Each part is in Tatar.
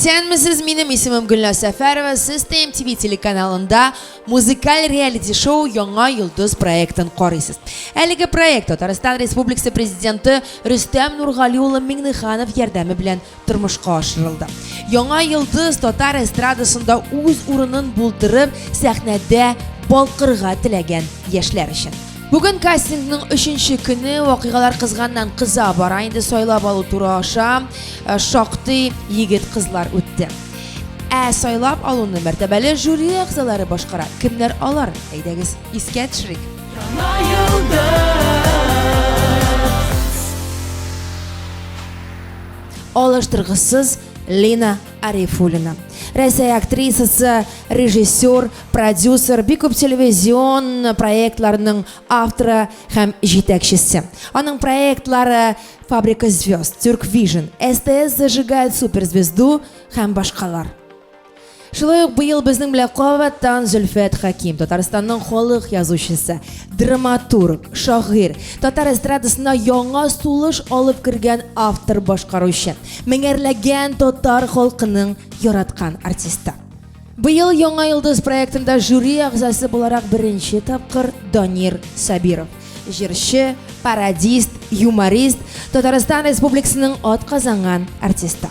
Исәнмесез, минем исемем Гөлназ Сәфәрова, сез ТМТВ телеканалында музыкаль реалити-шоу Яңа йолдыз проектын карыйсыз. Әлеге проект Татарстан Республикасы Президенты Рөстәм Нургали улы Миңнеханов ярдәме белән тормышка ашырылды. Яңа йолдыз татар эстрадасында үз урынын булдырып, сәхнәдә балкырга теләгән яшьләр өчен. Бүген кастингның өченче көне, вакыйгалар кызганнан кыза бара, инде сайлап алу туры аша э, шактый егет-кызлар үтте. Ә сайлап алуны мәртәбәле жюри әгъзалары башкара. Кемнәр алар? Әйдәгез, искә төшерик. Яңа Алыштыргысыз Лина Арифуллина. Рәсәй актрисасы, режиссер, продюсер, бик күп телевизион проектларының авторы һәм җитәкчесе. Аның проектлары Фабрика звезд, Тюрк Вижн, СТС зажигает суперзвезду һәм башкалар. Шулай ук быел безнең белән кабаттан Зөлфәт Хәким, Татарстанның халык язучысы, драматург, шагыйрь, татар эстрадасына яңа сулыш алып кергән автор-башкаручы, меңәрләгән татар халкының яраткан артисты. Быел Яңа йолдыз проектында жюри әгъзасы буларак беренче тапкыр Данир Сабиров, җырчы, пародист, юморист, Татарстан Республикасының атказанган артисты.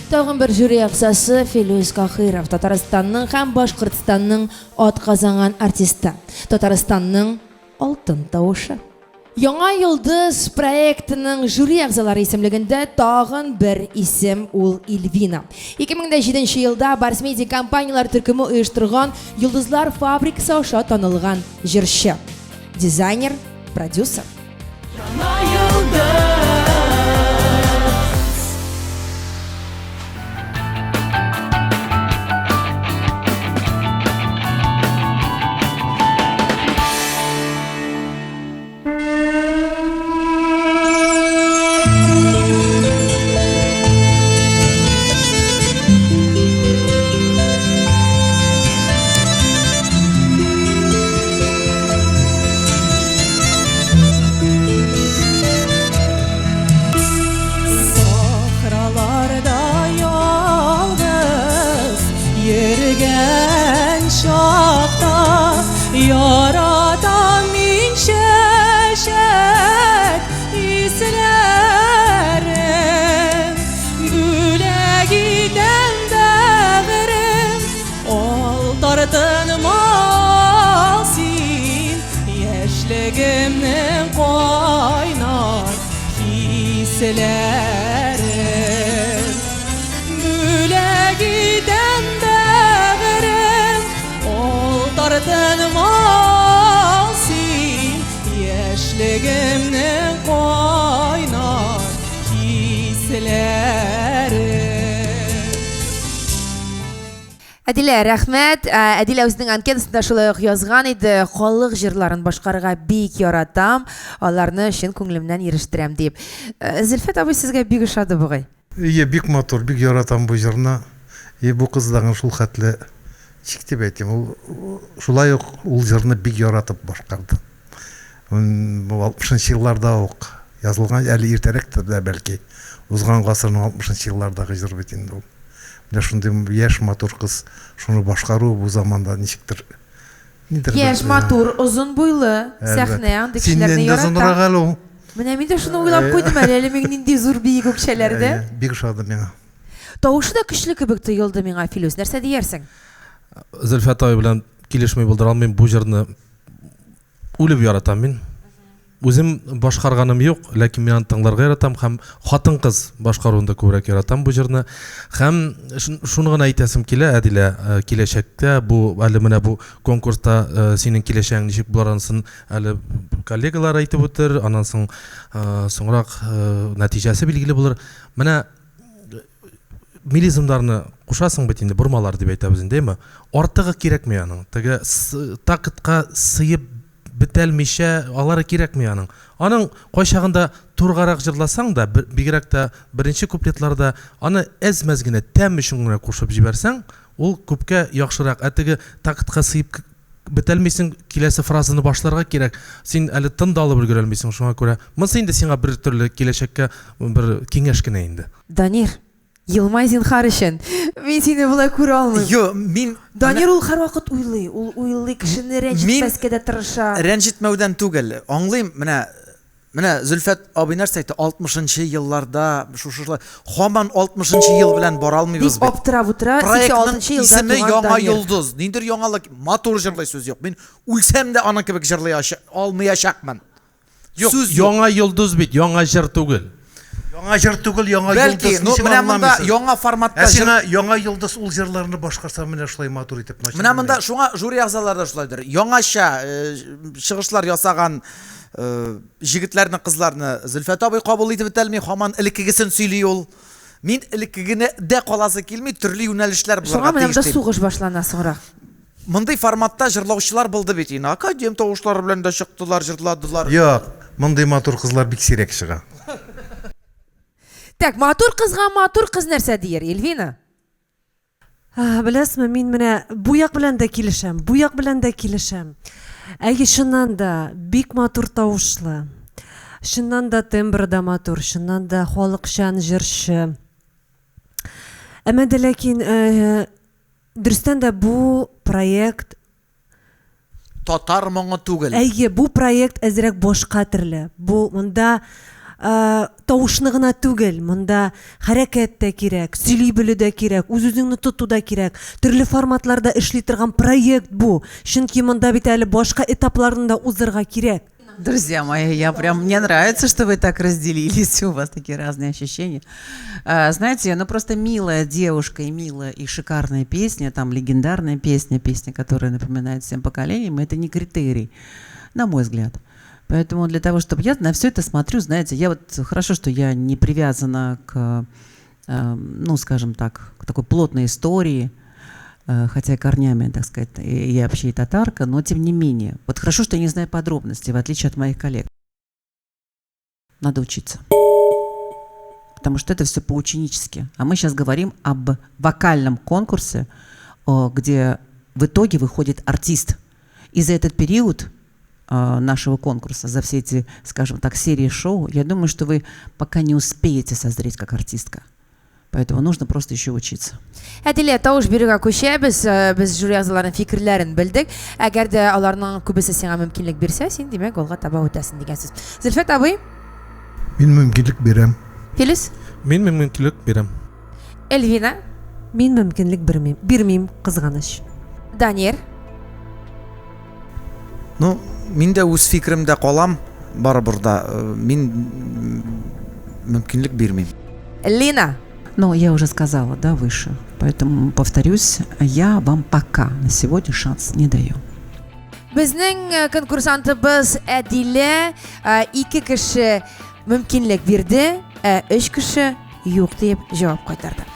Тагын бер жюри әгъзасы Филүс Кахиров, Татарстанның һәм Башкортстанның атказанган артисты, Татарстанның алтын тавышы. Яңа йолдыз проектының жюри әгъзалары исемлегендә тагын бер исем ул Ильвина. 2007 елда Барс Медиа компанияләр төркеме оештырган Йолдызлар фабрикасы аша танылган җырчы, дизайнер, продюсер. Яңа йолдыз. Сахраларда ялгыз йөргән чакта яратам мин чәчәк исләрен. Бүләк итәм бәгырем, Ал тартынма син яшьлегемнең кайнар хисләрен. Бүләк итәм бәгырем, ал тартынма син яшьлегемнең кайнар хисләрен. Әдилә, рәхмәт. Ә, Әдилә үзенең анкетасында шулай ук язган иде, халык җырларын башкарырга бик яратам, аларны чын күңелемнән ирештерәм дип. Ә, Зөлфәт абый сезгә бик ошады бугай. Ие, бик матур, бик яратам бу җырны. И бу кыз дагын шул хәтле, ничек дип әйтим, ул шулай ук ул җырны бик яратып башкарды. Бу 60 елларда ук язылган, әле иртәрәктер дә бәлки. Узган гасырның 60 еллардагы җыр бит инде ул. Менә шундый яшь матур кыз шуны башкаруы бу заманда ничектер нидер бер, Яшь, матур, озын буйлы, сәхнә андый кешеләрне Синнән дә ярата. озынрак әле ул. Менә мин дә шуны уйлап куйдым әле, әле мин нинди зур биек үкчәләрдә. Бик ошады миңа. Тавышы да көчле кебек тоелды миңа, Филүс, нәрсә диярсең? Зөлфәт абый белән килешми булдыра алмыйм, бу җырны Үлеп яратам мин. Үзем башкарганым юк, ләкин мин аны тыңларга яратам һәм хатын-кыз башкаруын да күбрәк яратам бу җырны. Һәм шуны гына әйтәсем килә, Әдилә, э, киләчәктә бу әле менә бу конкурста э, синең киләчәгең ничек булыр анысын әле коллегалар әйтеп үтер, аннан соң э, соңрак нәтиҗәсе билгеле булыр. Менә мелизмнарны кушасың бит инде, бормалар дип әйтәбез инде, әйме? Артыгы кирәкми аның. Теге тактка сыеп бетәлмичә, алары кирәкми аның. Аның кайчагында тургарак җырласаң да, бигрәк тә беренче куплетларда аны әз-мәз генә тәм өчен генә кушып җибәрсәң, ул күпкә яхшырак. Ә теге тактка сыеп бетәлмисең, киләсе фразаны башларга кирәк. Син әле тын да алып өлгерәлмисең, шуңа күрә. Монысы инде сиңа бер төрле киләчәккә бер киңәш кенә инде. Данир, Елмай зинхар өчен. Мин сине болай күрә алмыйм. Йо, мин Данир ул һәрвакыт уйлый, ул уйлый, кешене рәнҗетмәскә дә тырыша. Рәнҗетмәүдән түгел, аңлыйм, менә менә Зөлфәт абый нәрсә әйтте, 60 нчы елларда шушы шулай, һаман 60 нчы ел белән бара алмыйбыз бит. Дип аптырап утыра, 86 нчы елда туган Проектның исеме Яңа йолдыз, ниндидер яңалык, матур җырлый, сүз юк. Мин үлсәм дә аның кебек җырлый алмыячакмын. Юк, Сүз юк. Яңа йолдыз бит, яңа җыр түгел. Яңа җыр түгел, яңа Бәлки, йолдыз. ну, Ничек менә монда аңламыйсың? яңа форматта Ә җыр сиңа яңа йолдыз ул җырларны башкарса менә шулай матур итеп начар Менә монда шуңа жюри әгъзалары да шулайдыр. Яңача э, чыгышлар ясаган э, җегетләрне, кызларны Зөлфәт абый кабул итеп бетәлми, һаман элеккегесен сөйли ул. Мин элеккегенә дә каласы килми, төрле юнәлешләр Шуңа булырга менә тиеш монда дим. сугыш башлана соңрак. Мондый форматта җырлаучылар булды бит инде. Академ тавышлары белән дә чыктылар, җырладылар. Юк, мондый матур кызлар бик сирәк чыга. Так, матур кызга матур кыз нәрсә диер, Эльвина? Беләсезме, мин менә бу як белән дә килешәм, бу як белән дә килешәм. Әйе, чыннан да, бик матур тавышлы. Чыннан да тембры да матур, чыннан да халыкчан җырчы. Әмма дә ләкин Дөрестән дә бу проект. Татар моңы түгел. Әйе, бу проект әзрәк башка төрле. Бу монда тавышны гына түгел, монда хәрәкәт тә кирәк, сөйли белү дә кирәк, үз-үзеңне тоту да кирәк. Төрле форматларда эшли торган проект бу. Чөнки монда бит әле башка этапларны да узырга кирәк. Друзья мои, я прям, мне нравится, что вы так разделились, у вас такие разные ощущения. А, знаете, ну просто милая девушка и милая и шикарная песня, там легендарная песня, песня, которая напоминает всем поколениям, это не критерий, на мой взгляд. Поэтому для того, чтобы я на все это смотрю, знаете, я вот хорошо, что я не привязана к, ну, скажем так, к такой плотной истории, хотя корнями, так сказать, я вообще и татарка, но тем не менее. Вот хорошо, что я не знаю подробностей, в отличие от моих коллег. Надо учиться. Потому что это все поученически. А мы сейчас говорим об вокальном конкурсе, где в итоге выходит артист. И за этот период нашего конкурса, за все эти, скажем так, серии шоу, я думаю, что вы пока не успеете созреть как артистка. Поэтому нужно просто еще учиться. Әдилә, тавыш бирүгә күчәбез. Э, без жюри әгъзаларының фикерләрен белдек. Әгәр дә аларның күбесе сиңа мөмкинлек бирсә, син, димәк, алга таба үтәсең дигән сүз. Зөлфәт абый? Мин мөмкинлек бирәм. Филүс? Мин мөмкинлек бирәм. Эльвина? Мин мөмкинлек бирмим, бирмим, кызганыч. Данир? Ну, мин дә үз фикеремдә калам, барыбер да э, мин мөмкинлек бирмим. Лина. Ну, я уже сказала, да, выше. Поэтому, повторюсь, я вам пока на сегодня шанс не даю. Безнең э, конкурсантыбыз Әдилә э, ике кеше мөмкинлек бирде, ә өч кеше юк диеп җавап кайтарды.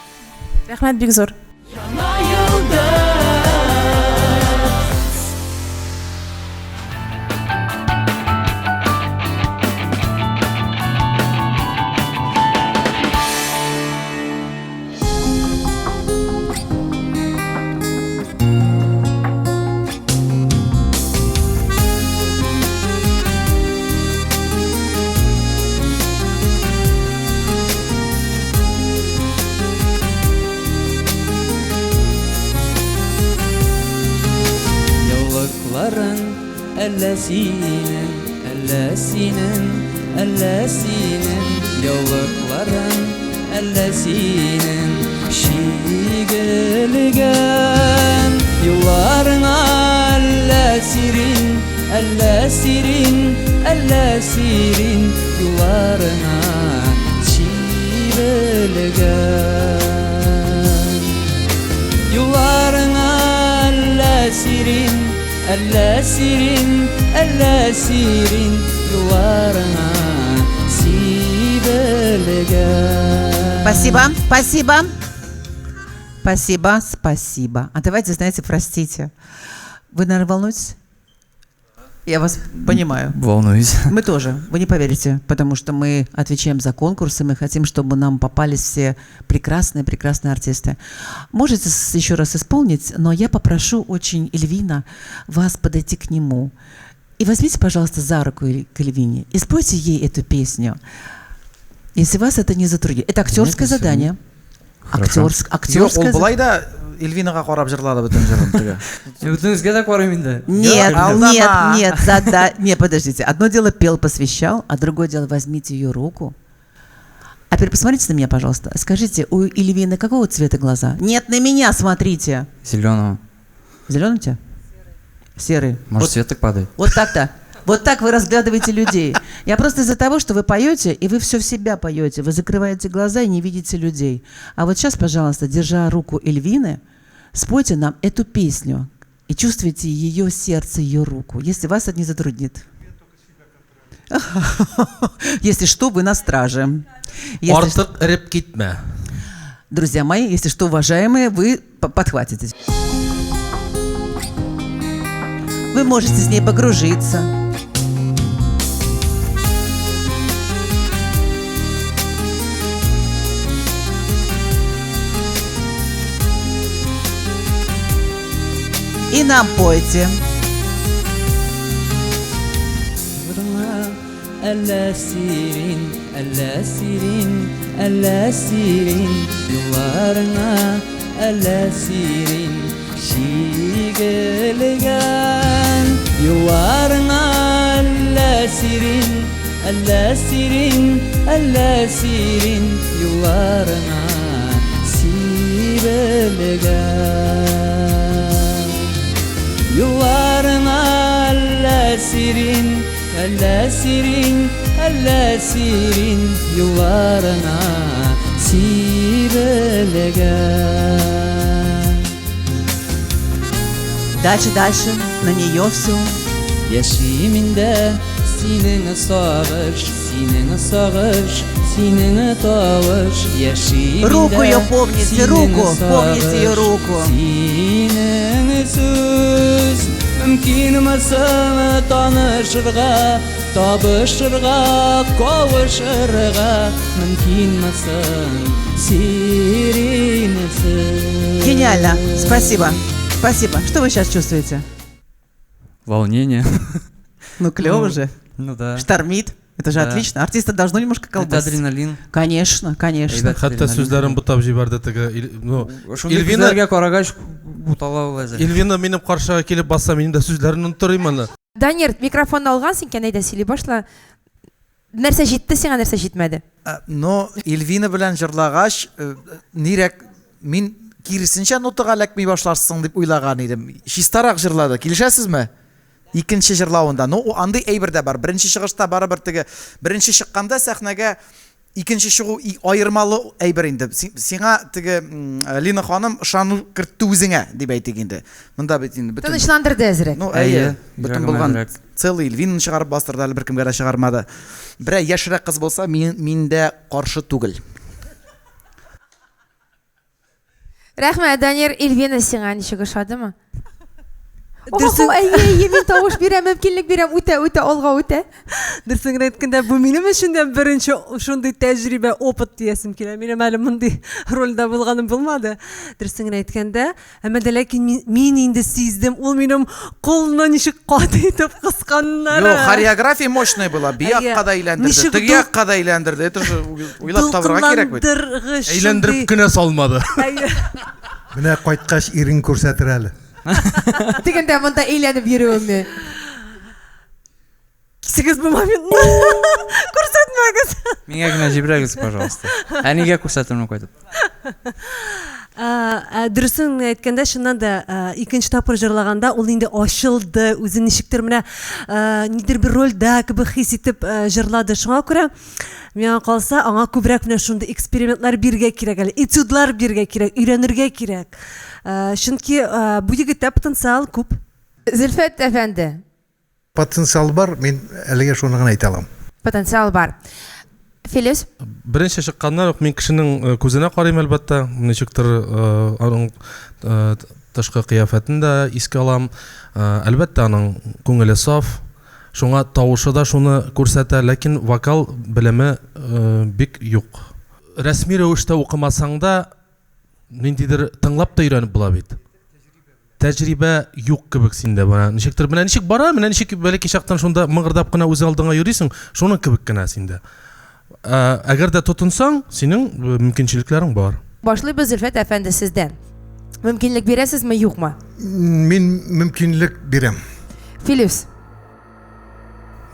Рәхмәт бик зур. Яңа йолдыз. Яулыкларың әллә синең, әллә синең, әллә синең яулыкларың, әллә синең чигелгән юлларыңа әллә сирин, әллә сирин, әллә сирин юлларыңа чибелгән. Юлларыңа әллә сирин, әллә сирин, әллә сирин юлларыңа сибелгән. Спасибо, спасибо. Спасибо, спасибо. А давайте, знаете, простите. Вы, наверное, волнуетесь? Я вас понимаю. Волнуюсь. Мы тоже, вы не поверите, потому что мы отвечаем за конкурсы, мы хотим, чтобы нам попались все прекрасные-прекрасные артисты. Можете еще раз исполнить, но я попрошу очень Эльвина вас подойти к нему. И возьмите, пожалуйста, за руку к Эльвине и спойте ей эту песню. Если вас это не затруднит. Это актерское Нет, задание. Актерск, актерская. Юк, ул болай да Эльвинага карап җырлады бөтен җырын теге. Бөтенегезгә дә карыйм инде. Нет, нет, нет, зада, не, подождите. Одно дело пел, посвящал, а другое дело возьмите ее руку. А теперь посмотрите на меня, пожалуйста. Скажите, у Эльвины какого цвета глаза? Нет, на меня смотрите. Зеленого. Зеленый у тебя? Серый. Может, вот, свет так падает? Вот так-то. Вот так вы разглядываете людей. Я просто из-за того, что вы поете, и вы все в себя поете. Вы закрываете глаза и не видите людей. А вот сейчас, пожалуйста, держа руку Эльвины, спойте нам эту песню и чувствуйте ее сердце, ее руку, если вас это не затруднит. Если что, вы на страже. Артык эреп китмә. Друзья мои, если что, уважаемые, вы подхватитесь. Вы можете с ней погружиться. И нам пойте. Әллә сирин, әллә сирин, әллә сирин юлларыңа, әллә сирин чигелгән юлларыңа, әллә сирин, әллә сирин, әллә сирин юлларыңа сибелгән. Юлларыңа әллә сирин, әллә сирин, әллә сирин юлларыңа сибелгән. Дальше, дальше, на нее все. Яшим инде синең сагыш, синең сагыш, синең тавыш. Яшим Руку ее помните, руку, помните ее руку. Синең сүз мөмкинме соң танышырга, табышырга, кавышырга мөмкинме соң сиринсез. Гениально, спасибо. Спасибо. Что вы сейчас чувствуете? Волнение. Ну, клево же. Ну да. Штормит. Это же Да. отлично. Артиста должно немножко Это колбасить. адреналин. Конечно, конечно. Ребят, Хәтта адреналин. сүзләрен бутап җибәрде теге. Ну, Шундый Эльвина күзләргә карагач бутала ул әзер. Эльвина минем каршыга килеп басса, минем дә сүзләрен онытыр аны. Данир, микрофонны алгансың икән, әйдә сөйли башла. Нәрсә җитте сиңа, нәрсә җитмәде? Но Эльвина белән җырлагач, нирәк мин киресенчә нотага эләкми башларсың дип уйлаган идем. Чистарак җырлады. Килешәсезме? Икенче җырлавында. Но андый әйбер дә бар. Беренче чыгышта барыбер теге беренче чыкканда сәхнәгә икенче чыгу аермалы әйбер инде. Сиңа теге Лина ханым ышану кертте үзеңә дип әйтик инде. Монда бит инде бөтен Тынычландырды әзрәк. Ну, әйе, Әйе, бөтен йөрәгем булган әзрәк. целый Эльвинаны чыгарып бастырды, әле беркемгә дә чыгармады. Берәр яшьрәк кыз булса, мин дә каршы түгел. Рәхмәт, Данир. Эльвина сиңа ничек ошадымы? Дөресен- Охо, әйе, әйе, мин тавыш бирәм, мөмкинлек бирәм, үтә, үтә, алга үтә. Дөресен генә әйткәндә, бу минем өчен дә беренче шундый тәҗрибә, опыт диясем килә. Минем әле мондый рольдә булганым булмады. Дөресен генә әйткәндә, әмма дә ләкин мин инде сиздем, ул минем кулны ничек каты итеп кысканнары. Юк, хореография мощная была. Бу Әйе. якка да әйләндерде, Ничек теге якка да әйләндерде. Это же уйлап табырга кирәк бит. Дулкынландыргыч Әйләндереп шундый- кенә салмады. Әйе. Менә кайткач ирең күрсәтер әле. Тегендә монда әйләнеп йөрүеңне. Кисегез бу моментны. Күрсәтмәгез. Миңа генә җибәрегез, пожалуйста. Әнигә күрсәтермен кайтып. Дөресен генә әйткәндә, чыннан да, икенче тапкыр җырлаганда ул инде ачылды, үзен ничектер менә, нидер бер рольдә кебек хис итеп, җырлады. Шуңа күрә миңа калса, аңа күбрәк менә шундый экспериментлар бирергә кирәк әле, этюдлар бирергә кирәк, өйрәнергә кирәк. Чөнки бу егеттә потенциал күп. Зөлфәт әфәнде. Потенциал бар, мин әлегә шуны гына әйтә алам. Потенциал бар. Филүс? Беренче чыкканнан ук мин кешенең күзенә карыйм, әлбәттә, ничектер аның тышкы кыяфәтен дә искә алам. Әлбәттә, аның күңеле саф, шуңа тавышы да шуны күрсәтә, ләкин вокал белеме бик юк. Рәсми рәвештә укымасаң да, ниндидер тыңлап та өйрәнеп була бит. Тәҗрибә юк кебек синдә, менә ничектер, менә ничек бара, менә ничек бәләкәй чактан шунда мыгырдап кына үз алдыңа йөрисең, шуның кебек кенә синдә. Әгәр дә тотынсаң, синең мөмкинчелекләрең бар. Башлыйбыз, Зөлфәт әфәнде, сездән. Мөмкинлек бирәсезме, юкмы? Мин мөмкинлек бирәм. Филипс.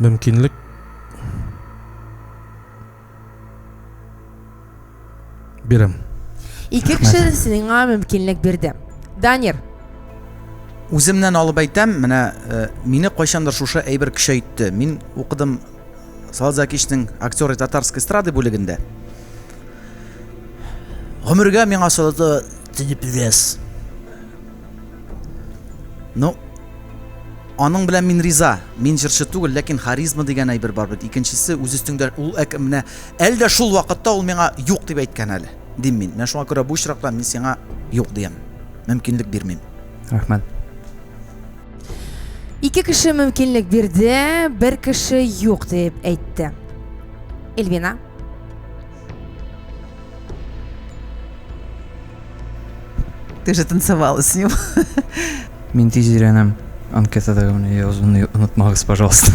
Мөмкинлек бирәм. Ике кеше сиңа мөмкинлек бирде. Данир. Үземнән алып әйтәм, менә э, мине кайчандыр шушы әйбер көчәйтте. Мин укыдым Салават Закичның актеры татарской эстрады бүлегендә. Гомергә миңа Салават ты не певец. Ну, аның белән мин риза. Мин җырчы түгел, ләкин харизма дигән әйбер бар бит. Икенчесе, үз өстеңдә ул әк менә әле дә шул вакытта ул миңа юк дип әйткән әле. Дим мин. Менә шуңа күрә бу очракта мин сиңа юк диям. Мөмкинлек бирмим. Рәхмәт. Ике кеше мөмкинлек бирде, бер кеше юк дип әйтте. Эльвина. Ты же танцевала с ним. Мин тиз өйрәнәм. Анкетадагы менә язуны онытмагыз, пожалуйста.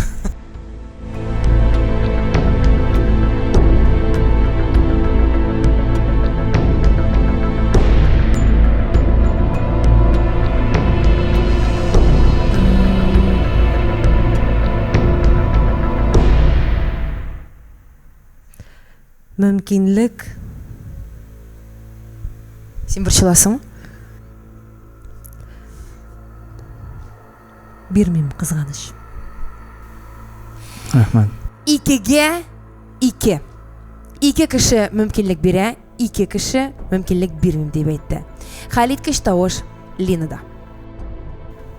Мөмкинлек. Син борчыласың? Бирмим, кызганыч. Рәхмәт. Икегә ике. Ике кеше мөмкинлек бирә, ике кеше мөмкинлек бирмим дип әйтте. Хәлиткеч тавыш Линада.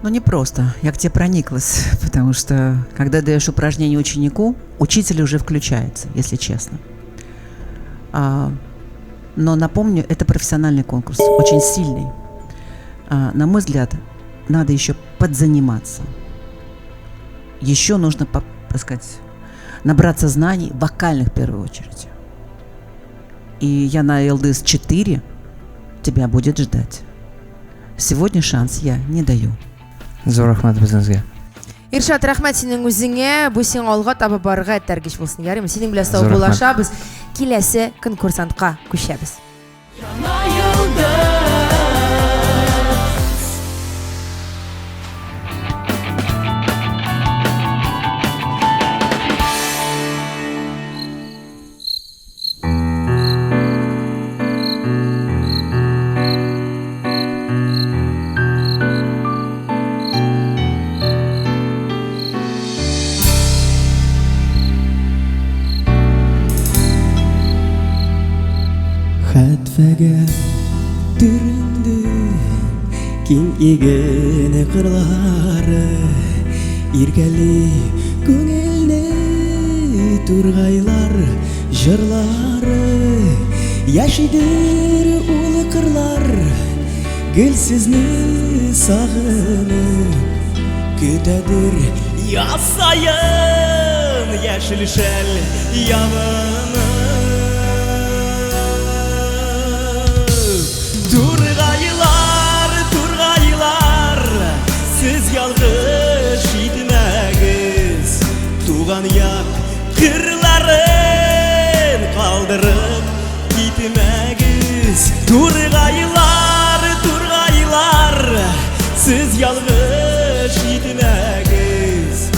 Ну, не просто. Я к тебе прониклась, потому что, когда даешь упражнение ученику, учитель уже включается, если честно. А, но напомню, это профессиональный конкурс, очень сильный. А, на мой взгляд, надо еще подзаниматься. Еще нужно, так сказать, набраться знаний, вокальных в первую очередь. И я на ЛДС 4 тебя будет ждать. Сегодня шанс я не даю. Зур рәхмәт үзегезгә. Иршат, рәхмәт синең үзеңә. Бу сиңа алга таба барырга этәргеч булсын. Ярыймы? Синең белән саубуллашабыз. Киләсе конкурсантка күчәбез. Яңа елда Хәтфәгә төренде киң иген кырлары, Иркәли күңелне тургайлар җырлары. Яшидер ул кырлар гел сезне сагынып, Көтәдер яз саен яшел шәл ябынып. Тургайлар, тургайлар, сез ялгыш итмәгез, Туган як кырларын калдырып китмәгез. Тургайлар, тургайлар, сез ялгыш итмәгез,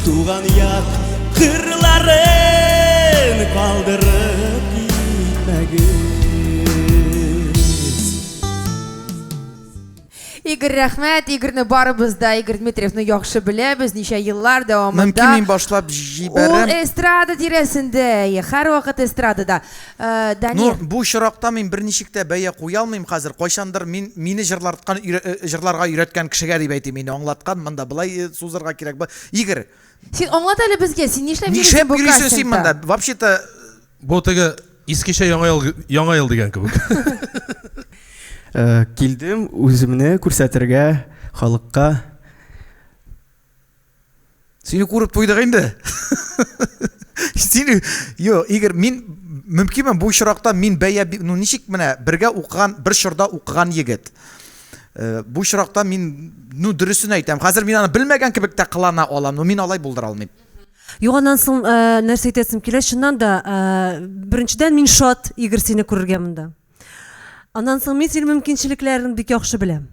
Туган як кырларын калдырып китмәгез. Игорь, рәхмәт. Игорьны барыбыз да, Игорь Дмитриевны яхшы беләбез, ничә еллар дәвамында. Мөмкин мин башлап җибәрәм. Ул эстрада тирәсендә, һәрвакыт эстрадада. Э, Данир. Ну, бу очракта мин берничек тә бәя куя алмыйм хәзер. Кайчандыр мин мине җырларткан э, җырларга өйрәткән кешегә дип әйтим, мине аңлаткан, монда былай э, сузырга кирәк. Игорь. Син аңлат әле безгә, син нишләп йөрисең бу кастингта? Нишләп йөрисең син монда? Вообще-то Бу теге искечә яңа ел, яңа ел дигән кебек. Э, килдем үземне күрсәтергә халыкка. Сине күреп туйдык инде. Сине, йо, Игорь, мин мөмкинме бу очракта мин бәя, ну ничек менә бергә укыган, бер чорда укыган егет. Э, бу очракта мин, ну дөресен әйтәм, хәзер мин аны белмәгән кебек тә кылана алам, но мин алай булдыра алмыйм. Юк, аннан соң э, нәрсә әйтәсем килә, чыннан да, э, беренчедән мин шат, Игорь, сине күрергә монда. Аннан соң мин синең мөмкинчелекләреңне бик яхшы беләм.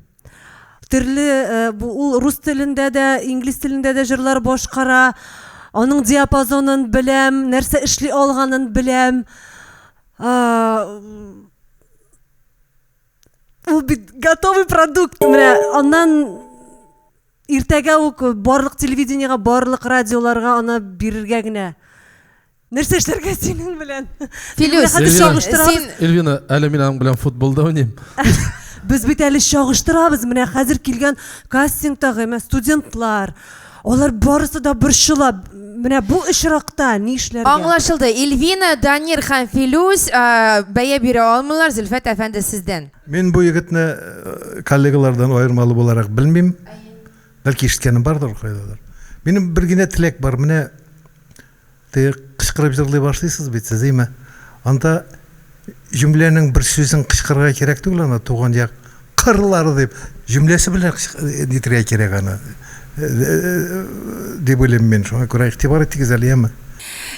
Төрле э, бу ул рус телендә дә, инглиз телендә дә җырлар башкара. Аның диапазонын беләм, нәрсә эшли алганын беләм. Ул бит готовый продукт. Менә аннан иртәгә үк барлык телевидениегә, барлык радиоларга аны бирергә генә. Нәрсә эшләргә синең белән? Филүс, син Эльвина, әле мин аның белән футболда уйныйм. Без бит әле чагыштырабыз. Менә хәзер килгән кастингтагы менә студентлар, алар барысы да борчыла. Менә бу очракта ни эшләргә? Аңлашылды. Эльвина, Данир һәм Филүс бәя бирә алмыйлар. Зөлфәт әфәнде, сездән. Мин бу егетне коллегалардан аермалы буларак белмим. Бәлки ишеткәнем бардыр кайдадыр. Минем бер генә теләк бар. Менә теге кычкырып җырлый башлыйсыз бит сез, әйме? Анда җөмләнең бер сүзен кычкырырга кирәк түгел аны, туган як кырлары дип, җөмләсе белән нитергә кирәк аны. Дип уйлыйм мин. Шуңа күрә игътибар итегез әле, яме?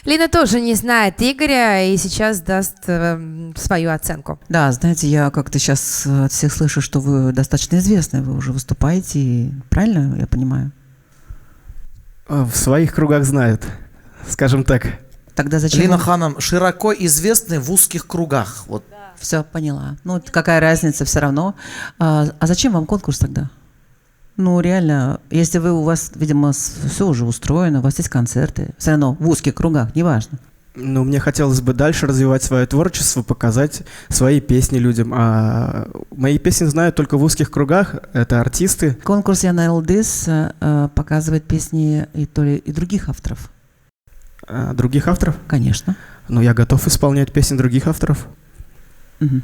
Лина тоже не знает Игоря и сейчас даст свою оценку. Да, знаете, я как-то сейчас от всех слышу, что вы достаточно известны, вы уже выступаете, правильно я понимаю? В своих кругах знают, скажем так. Тогда зачем? Лина Ханом широко известны в узких кругах. Вот. Все, поняла. Ну, какая разница все равно. А зачем вам конкурс тогда? Ну, реально, если вы у вас, видимо, все уже устроено, у вас есть концерты, все равно в узких кругах, неважно. Ну, мне хотелось бы дальше развивать свое творчество, показать свои песни людям. А мои песни знают только в узких кругах, это артисты. Конкурс Яна Элдис показывает песни и, то ли, и других авторов. А, других авторов? Конечно. Ну, я готов исполнять песни других авторов. Угу.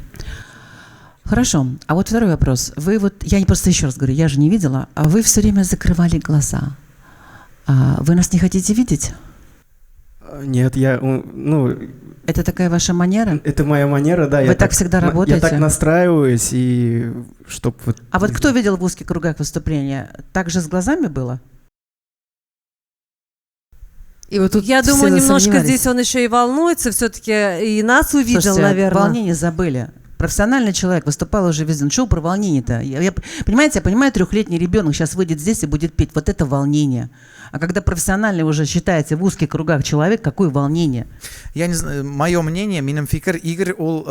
Хорошо. А вот второй вопрос. Вы вот, я не просто еще раз говорю, я же не видела, а вы все время закрывали глаза. А вы нас не хотите видеть? Нет, я, ну... Это такая ваша манера? Это моя манера, да. Вы я так всегда работаете? Я так настраиваюсь, и чтоб... Вот... А вот кто видел в узких кругах выступления? Так же с глазами было? И вот тут я думаю, немножко здесь он еще и волнуется, все-таки и нас увидел, Слушайте, наверное. Волнение забыли. Профессиональный человек выступал уже везде. Ну, что про волнение-то? Понимаете, я понимаю, трехлетний ребенок сейчас выйдет здесь и будет петь. Вот это волнение. А когда профессиональный уже считаете в узких кругах человек, какое волнение? Я не знаю, мое мнение, минем фикер, Игорь, ул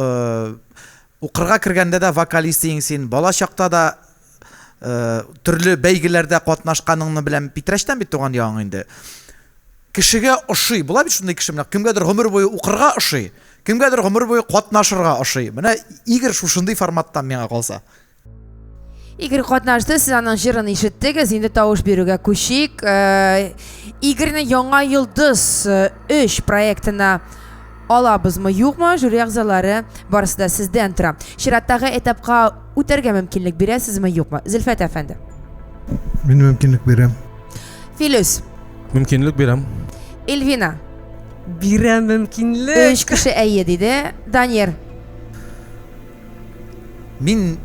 укырга кергәндә дә вокалист идең син, бала чакта да төрле бәйгеләрдә катнашканыңны беләм. Питрәчтән бит туган ягың инде. Кешегә ошый. Була бит шундый кеше, менә кемгәдер гомер буе укырга ошый, кемгәдер гомер буе катнашырга ошый. Менә Игорь шушындый форматтан миңа калса. Игорь катнашты, сез аның җырын ишеттегез, инде тавыш бирүгә күчик. Игорьне Яңа йолдыз 3 проектына алабызмы, юкмы? Жюри әгъзалары барысы да сездән тора. Чираттагы этапка үтәргә мөмкинлек бирәсезме, юкмы? Зөлфәт әфәнде. Мин мөмкинлек бирәм. Филүс. Мөмкинлек бирәм. Эльвина. Бирәм мөмкинлек. Өч кеше әйе диде. Данир. Мин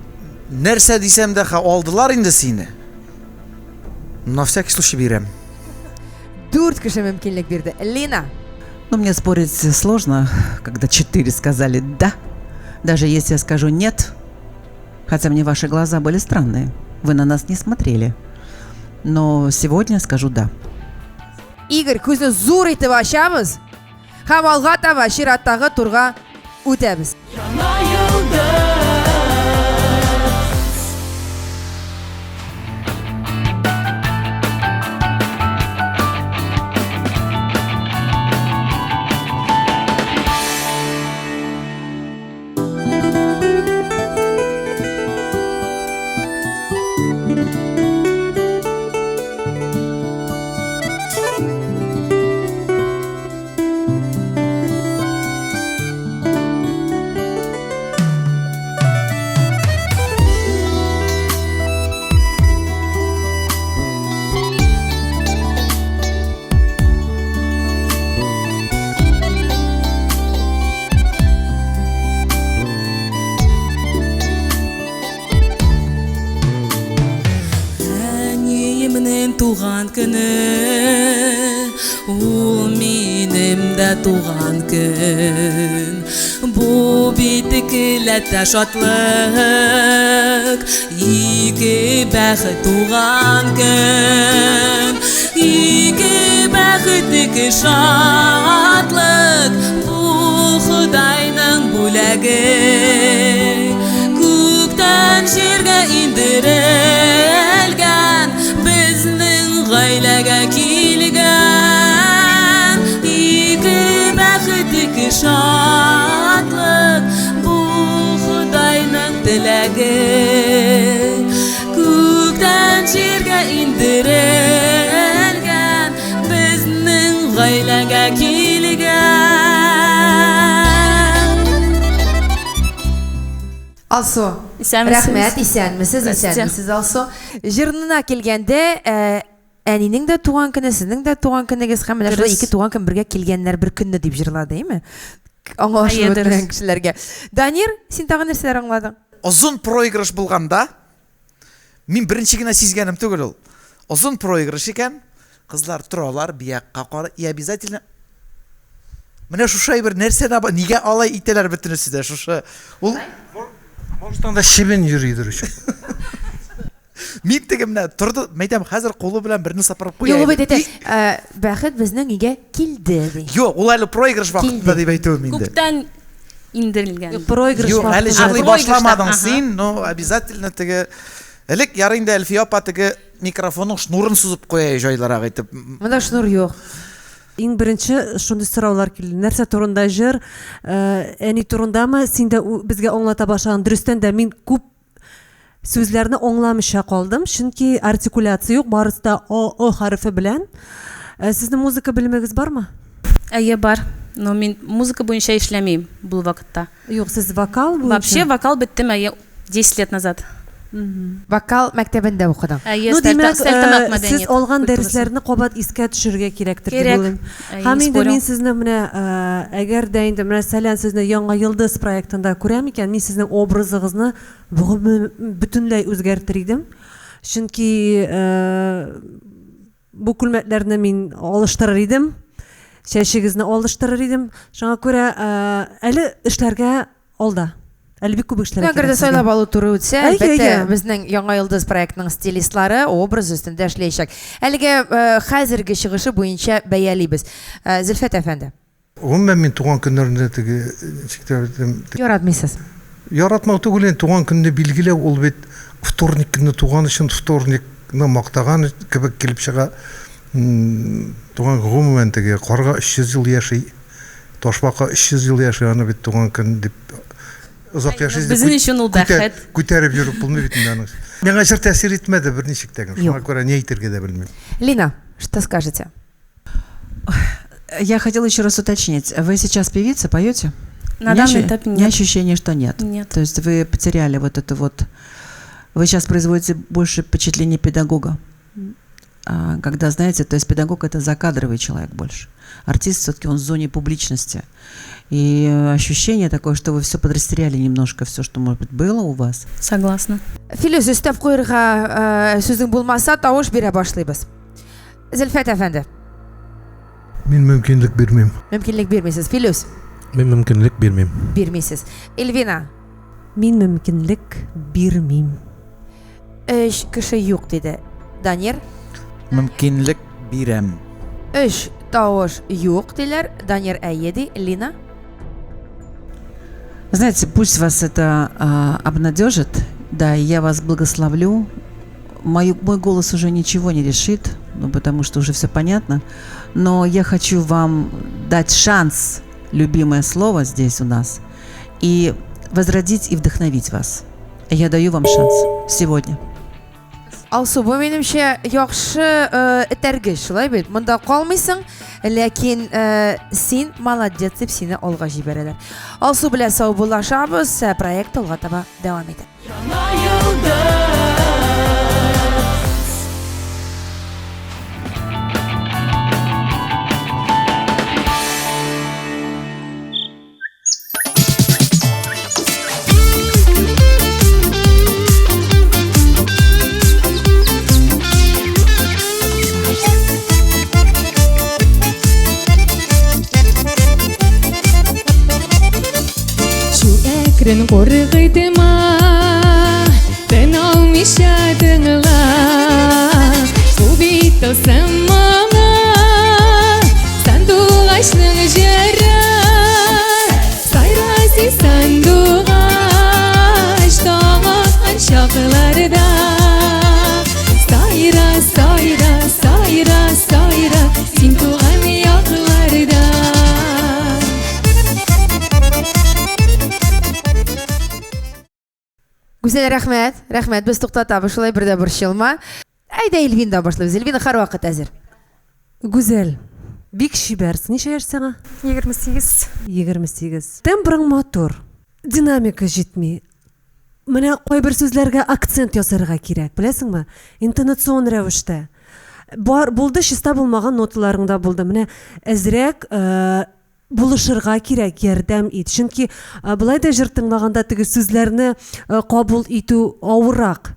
нәрсә дисәм дә, алдылар инде сине. На всякий случай бирәм. Дүрт кеше мөмкинлек бирде. Лина. Ну, мне спорить сложно, когда 4 сказали «да». Даже если я скажу «нет», хотя мне ваши глаза были странные, вы на нас не смотрели. Но сегодня скажу «да». Игорь, күзне зур итеп ачабыз һәм алга таба чираттагы турга үтәбез. Яңа йолдыз. туган көн. Бу бит икеләтә шатлык, ике бәхет туган көн. Ике бәхет, ике шатлык, бу Ходайның бүләге. Күктән җиргә индерелгән, безнең гаиләгә килгән. Ике бәхет, ике шатлык, бу Ходайның теләге. Күктән җиргә индерелгән, безнең гаиләгә килгән. Алсу, Исәнмесез. рәхмәт, исәнмесез, Здравствуйте. исәнмесез, Алсу. Җырына килгәндә, әнинең дә туган көне, сезнең дә туган көнегез һәм менә шулай Дөрес. ике туган көн бергә килгәннәр бер көнне дип җырлады, әйме? Аңлашылып Әйе, дөрес. бетмәгән кешеләргә. Данир, син тагын нәрсәләр аңладың? Озын проигрыш булганда, мин беренче генә сизгәнем түгел ул. Озын проигрыш икән, кызлар торалар, биякка карый, и обязательно менә шушы әйбер нәрсә дә бар, нигә алай итәләр бөтенесе дә шушы. Ул Может, анда чебен йөридер өчен. Мин теге менә торды, мәйтәм, хәзер кулы белән берне сыпырып куя. Юк, бит иде. әйтә, бәхет безнең өйгә килде, ди. Юк, ул әле проигрыш вакытында дип әйтүем инде. Күктән индерелгән. Проигрыш Юк, әле А, җырлый проигрышта, башламадың ага. син, ну, обязательно теге Элек ярый инде Әлфия апа теге микрофонның шнурын сузып куя җайлырак итеп. Монда шнур юк. Иң беренче шундый сораулар килде. Нәрсә турында җыр? Әни турындамы? Син дә безгә аңлата башладың. Дөрестән дә мин күп сүзләрне аңламыйча калдым, чөнки артикуляция юк, барысы да о, о хәрефе белән. Сезнең музыка белемегез бармы? Әйе, бар. Но мин музыка буенча эшләмим бу вакытта. Юк, сез вокал буенча? Вообще вокал беттем, әйе, 10 лет назад. Вокал мәктәбендә укыдың. Әйе, Ну, димәк, Стәлтамак сез мәдәният алган культурасы. дәресләрне кабат искә төшерергә кирәктер дип Кирәк. уйлыйм. Әйе, Һәм не инде спорю. мин сезне менә, әгәр дә инде менә сәлән сезне Яңа йолдыз проектында күрәм икән, мин сезнең образыгызны бөтенләй үзгәртер идем. Чөнки бу күлмәкләрне мин алыштырыр идем, чәчегезне алыштырыр идем. Шуңа күрә әле эшләргә алда. Әле бик күп эшләргә Әгәр дә кирәк сезгә. сайлап алу туры үтсә, Әйе, әлбәттә, әйе. безнең Яңа йолдыз проектының стилистлары образ өстендә эшләячәк. Әлегә хәзерге чыгышы буенча бәялибез. Зөлфәт әфәнде. Гомумән мин туган көннәрендә теге ничек тә әйтәм, Яратмыйсыз. Яратмау түгел инде, туган көнне билгеләү ул бит вторник көнне туган өчен вторникны мактаган кебек килеп чыга. Туган гомумән теге карга 300 ел яши, ташбака 300 ел яши, аны бит туган көн дип озак яши дип Безнең өчен ул бәхет. Күтәреп йөреп булмый бит инде аның. Миңа җыр тәэсир итмәде берничек тә. Шуңа күрә ни әйтергә дә белмим. Лина, что скажете? Я хотела еще раз уточнить. Вы сейчас певица, поете? На У меня данном этапе у меня нет. ощущение, что нет. Нет. То есть вы потеряли вот это вот... Вы сейчас производите больше впечатление педагога. А, когда, знаете, то есть педагог — это закадровый человек больше. Артист все-таки он в зоне публичности. И ощущение такое, что вы все подрастеряли немножко, все, что, может быть, было у вас. Согласна. Филүс, өстәп куярга сүзең булмаса, тавыш бирә башлыйбыз. Зөлфәт әфәнде. Мин мөмкинлек бирмим. Мөмкинлек бирмисез. Филүс. Мин мөмкинлек бирмим. Бирмисез. Эльвина. Мин мөмкинлек бирмим. Өч кеше юк диде. Данир. Мөмкинлек бирәм. Өч тавыш юк диләр. Данир әйе ди. Лина. Знаете, пусть вас это обнадежит. Да, и я вас благословлю. Мой голос уже ничего не решит, потому что уже все понятно. Но я хочу вам дать шанс, любимое слово здесь у нас, и возродить и вдохновить вас. Я даю вам шанс сегодня. Алсу, бу минемчә яхшы этәргеч, шулай бит? Монда калмыйсың, ләкин син молодец дип сине алга җибәрәләр. Алсу белән саубуллашабыз, проект алга таба дәвам итә. Яңа йолдыз. Әкрен куркытма, тын алмыйча тыңла. Бу бит тылсым моңы, сандугачның җыры. Сайра син сандугач, таң аткан чакларда. Сайра, сайра, сайра, сайра, син туган якларда. Гүзәл, рәхмәт, рәхмәт, без туктатабыз, шулай бер дә борчылма. Әйдә, Эльвинадан башлыйбыз. Эльвина һәрвакыт әзер. Гүзәл, бик чибәрсең. Ничә яшь сиңа? 28. 28. Тембрың матур. Динамика җитми. Менә кайбер сүзләргә акцент ясарга кирәк, беләсеңме? Интонацион рәвештә. Бар булды, чиста булмаган ноталарың да булды. Менә әзрәк э, булышырга кирәк, ярдәм ит. Чөнки э, болай да җыр тыңлаганда теге сүзләрне э, кабул итү авыррак.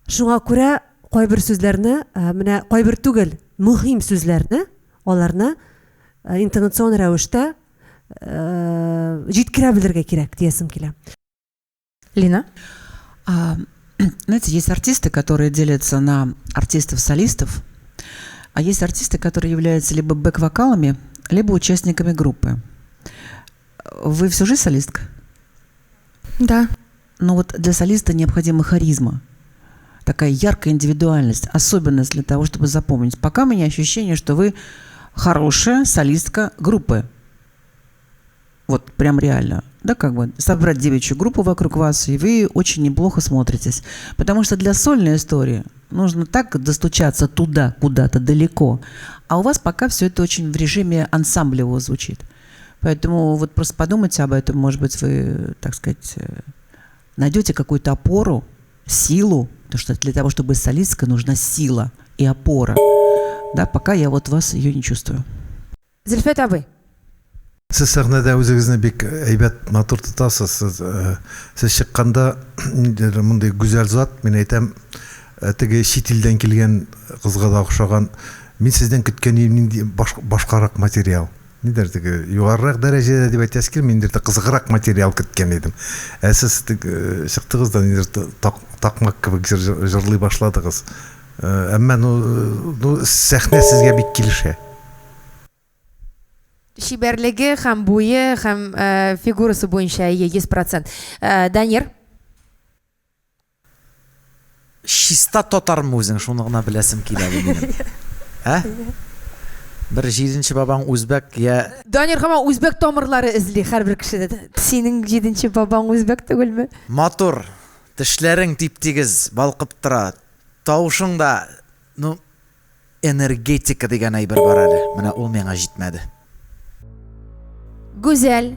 Шуңа күрә кайбер сүзләрне, э, менә кайбер түгел, мөһим сүзләрне, аларны э, интонацион рәвештә э, җиткерә белергә кирәк диясем килә. Лина? А, знаете, есть артисты, которые делятся на артистов-солистов, а есть артисты, которые являются либо бэк-вокалами, либо участниками группы. Вы всю жизнь солистка? Да. Но вот для солиста необходима харизма, такая яркая индивидуальность, особенность для того, чтобы запомнить. Пока у меня ощущение, что вы хорошая солистка группы. Вот прям реально. Да, как бы собрать девичью группу вокруг вас, и вы очень неплохо смотритесь. Потому что для сольной истории нужно так достучаться туда, куда-то далеко. А у вас пока все это очень в режиме ансамблевого звучит. Поэтому вот просто подумайте об этом. Может быть, вы, так сказать, найдете какую-то опору, силу. Потому что для того, чтобы быть солисткой, нужна сила и опора. Да, пока я вот вас ее не чувствую. Зөлфәт абый. Сез сәхнәдә үзегезне бик әйбәт, матур тотасыз. Сез, э, сез чыкканда ниндидер мондый гүзәл зат, мин әйтәм, э, теге чит илдән килгән кызга да охшаган. Мин сездән көткән идем нинди баш, башкарак материал. Нидер теге югарырак дәрәҗәдә дип әйтәсе килми, ниндидер кызыграк материал көткән идем. Ә сез теге чыктыгыз да ниндидер так, такмак кебек җыр, җырлый башладыгыз. Э, әмма ну, ну сәхнә сезгә бик килешә. Чибәрлеге һәм буе һәм э, фигурасы буенча әйе, 100%. Э, Данир? Чиста татармы үзең, шуны гына беләсем килә әле минем. Ә? Бер җиденче бабаң үзбәк я Данир һаман үзбәк тамырлары эзли һәрбер кешедә. Синең җиденче бабаң үзбәк түгелме? Матур, тешләрең тип-тигез, балкып тора. Тавышың да, ну, энергетика дигән әйбер бар әле. Менә ул миңа җитмәде. Гүзәл,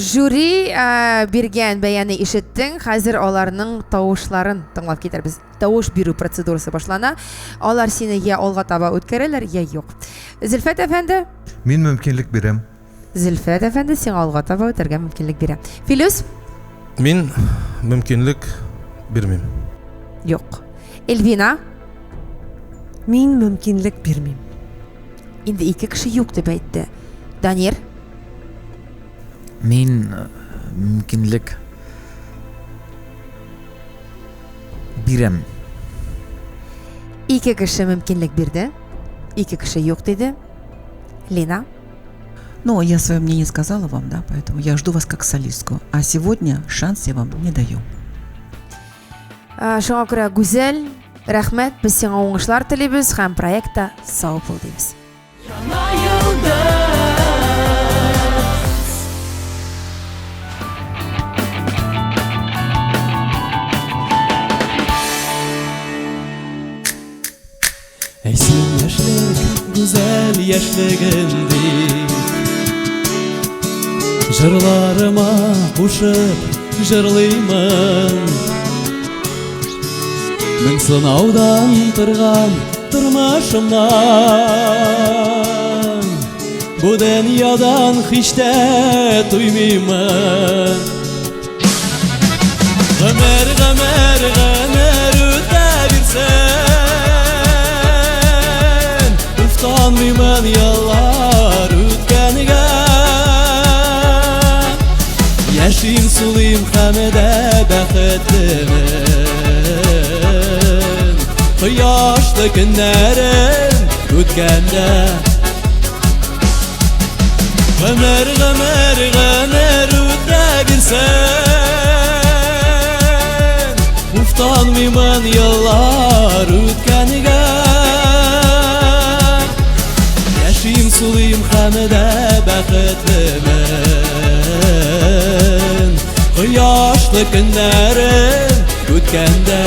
жюри э, биргән бәяне ишеттең, хәзер аларның тавышларын тыңлап китәрбез. Тавыш бирү процедурасы башлана. Алар сине я алга таба үткәрәләр, я юк. Зөлфәт әфәнде? Мин мөмкинлек бирәм. Зөлфәт әфәнде сиңа алга таба үтәргә мөмкинлек бирә. Филүс? Мин мөмкинлек бирмим. Юк. Эльвина? Мин мөмкинлек бирмим. Инде ике кеше юк дип әйтте. Данир? Мин э, мөмкинлек бирәм. Ике кеше мөмкинлек бирде. Ике кеше юк диде. Лина? Ну, я свое мнение сказала вам, да, поэтому я жду вас как солистку. А сегодня шанс я вам не даю. Ә, Шуңа күрә Гүзәл, рәхмәт, без сиңа уңышлар телибез һәм проектта сау бул дибез. Яңа елда Әй син яшьлек, гүзәл яшьлегем дип Җырларыма кушып җырлыймын Мең сынаудан торган тормышымнан Бу дөньядан һич тә туймыймын Гомер, гомер, гомер үтә бирсен Уфтанмыймын еллар үткәнгә Яшим. сулыйм һәм дә бәхетлемен. Кояшлы көннәрем үткәндә. Гомер, гомер, гомер үтә бирсен. Уфтанмыймын еллар үткәнгә. Яшим, сулыйм һәм дә бәхетлемен. Кояшлы көннәрем үткәндә.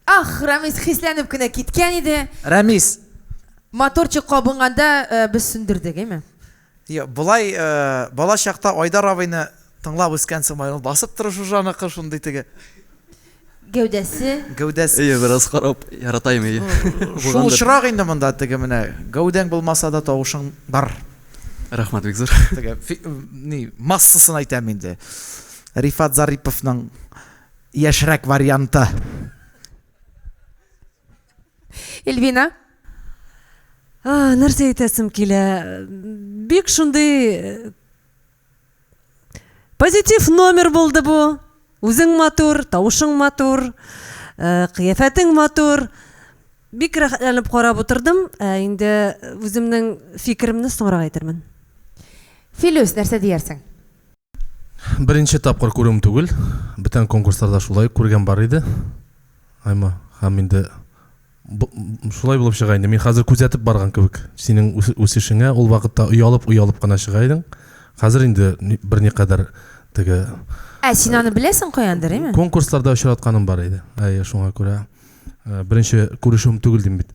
Ах, Рамис хисләнеп кенә киткән иде. Рәмис. Моторчик кабынганда без сүндердек, әйме? Юк, болай бала чакта Айдар абыйны тыңлап үскәнсең, ул басып торышы жаныкы шундый теге. Гәүдәсе. Гәүдәсе. Әйе, бераз карап яратайм, әйе. Шул очрак инде монда теге менә гәүдәң булмаса да тавышың бар. Рәхмәт бик зур. Теге ни массасын әйтәм инде. Рифат Зариповның яшьрәк варианты. Эльвина? А, нәрсә әйтәсем килә? Бик шундый э, позитив номер булды бу. Үзең матур, тавышың матур, э, кыяфәтең матур. Бик рәхәтләнеп карап утырдым. Ә инде үземнең фикеремне соңрак әйтермен. Филүс, нәрсә диярсең? Беренче тапкыр күрүем түгел. Бүтән конкурсларда шулай күргән бар иде. Айма, һәм инде шулай булып чыга инде. Мин хәзер күзәтеп барган кебек. Синең үсешеңә ул вакытта оялып-оялып кына чыга идең. Хәзер инде берникадәр теге Ә син аны беләсең каяндыр, әйме? Конкурсларда очратканым бар иде. Әйе, шуңа күрә э, беренче күрешүем түгел дим бит.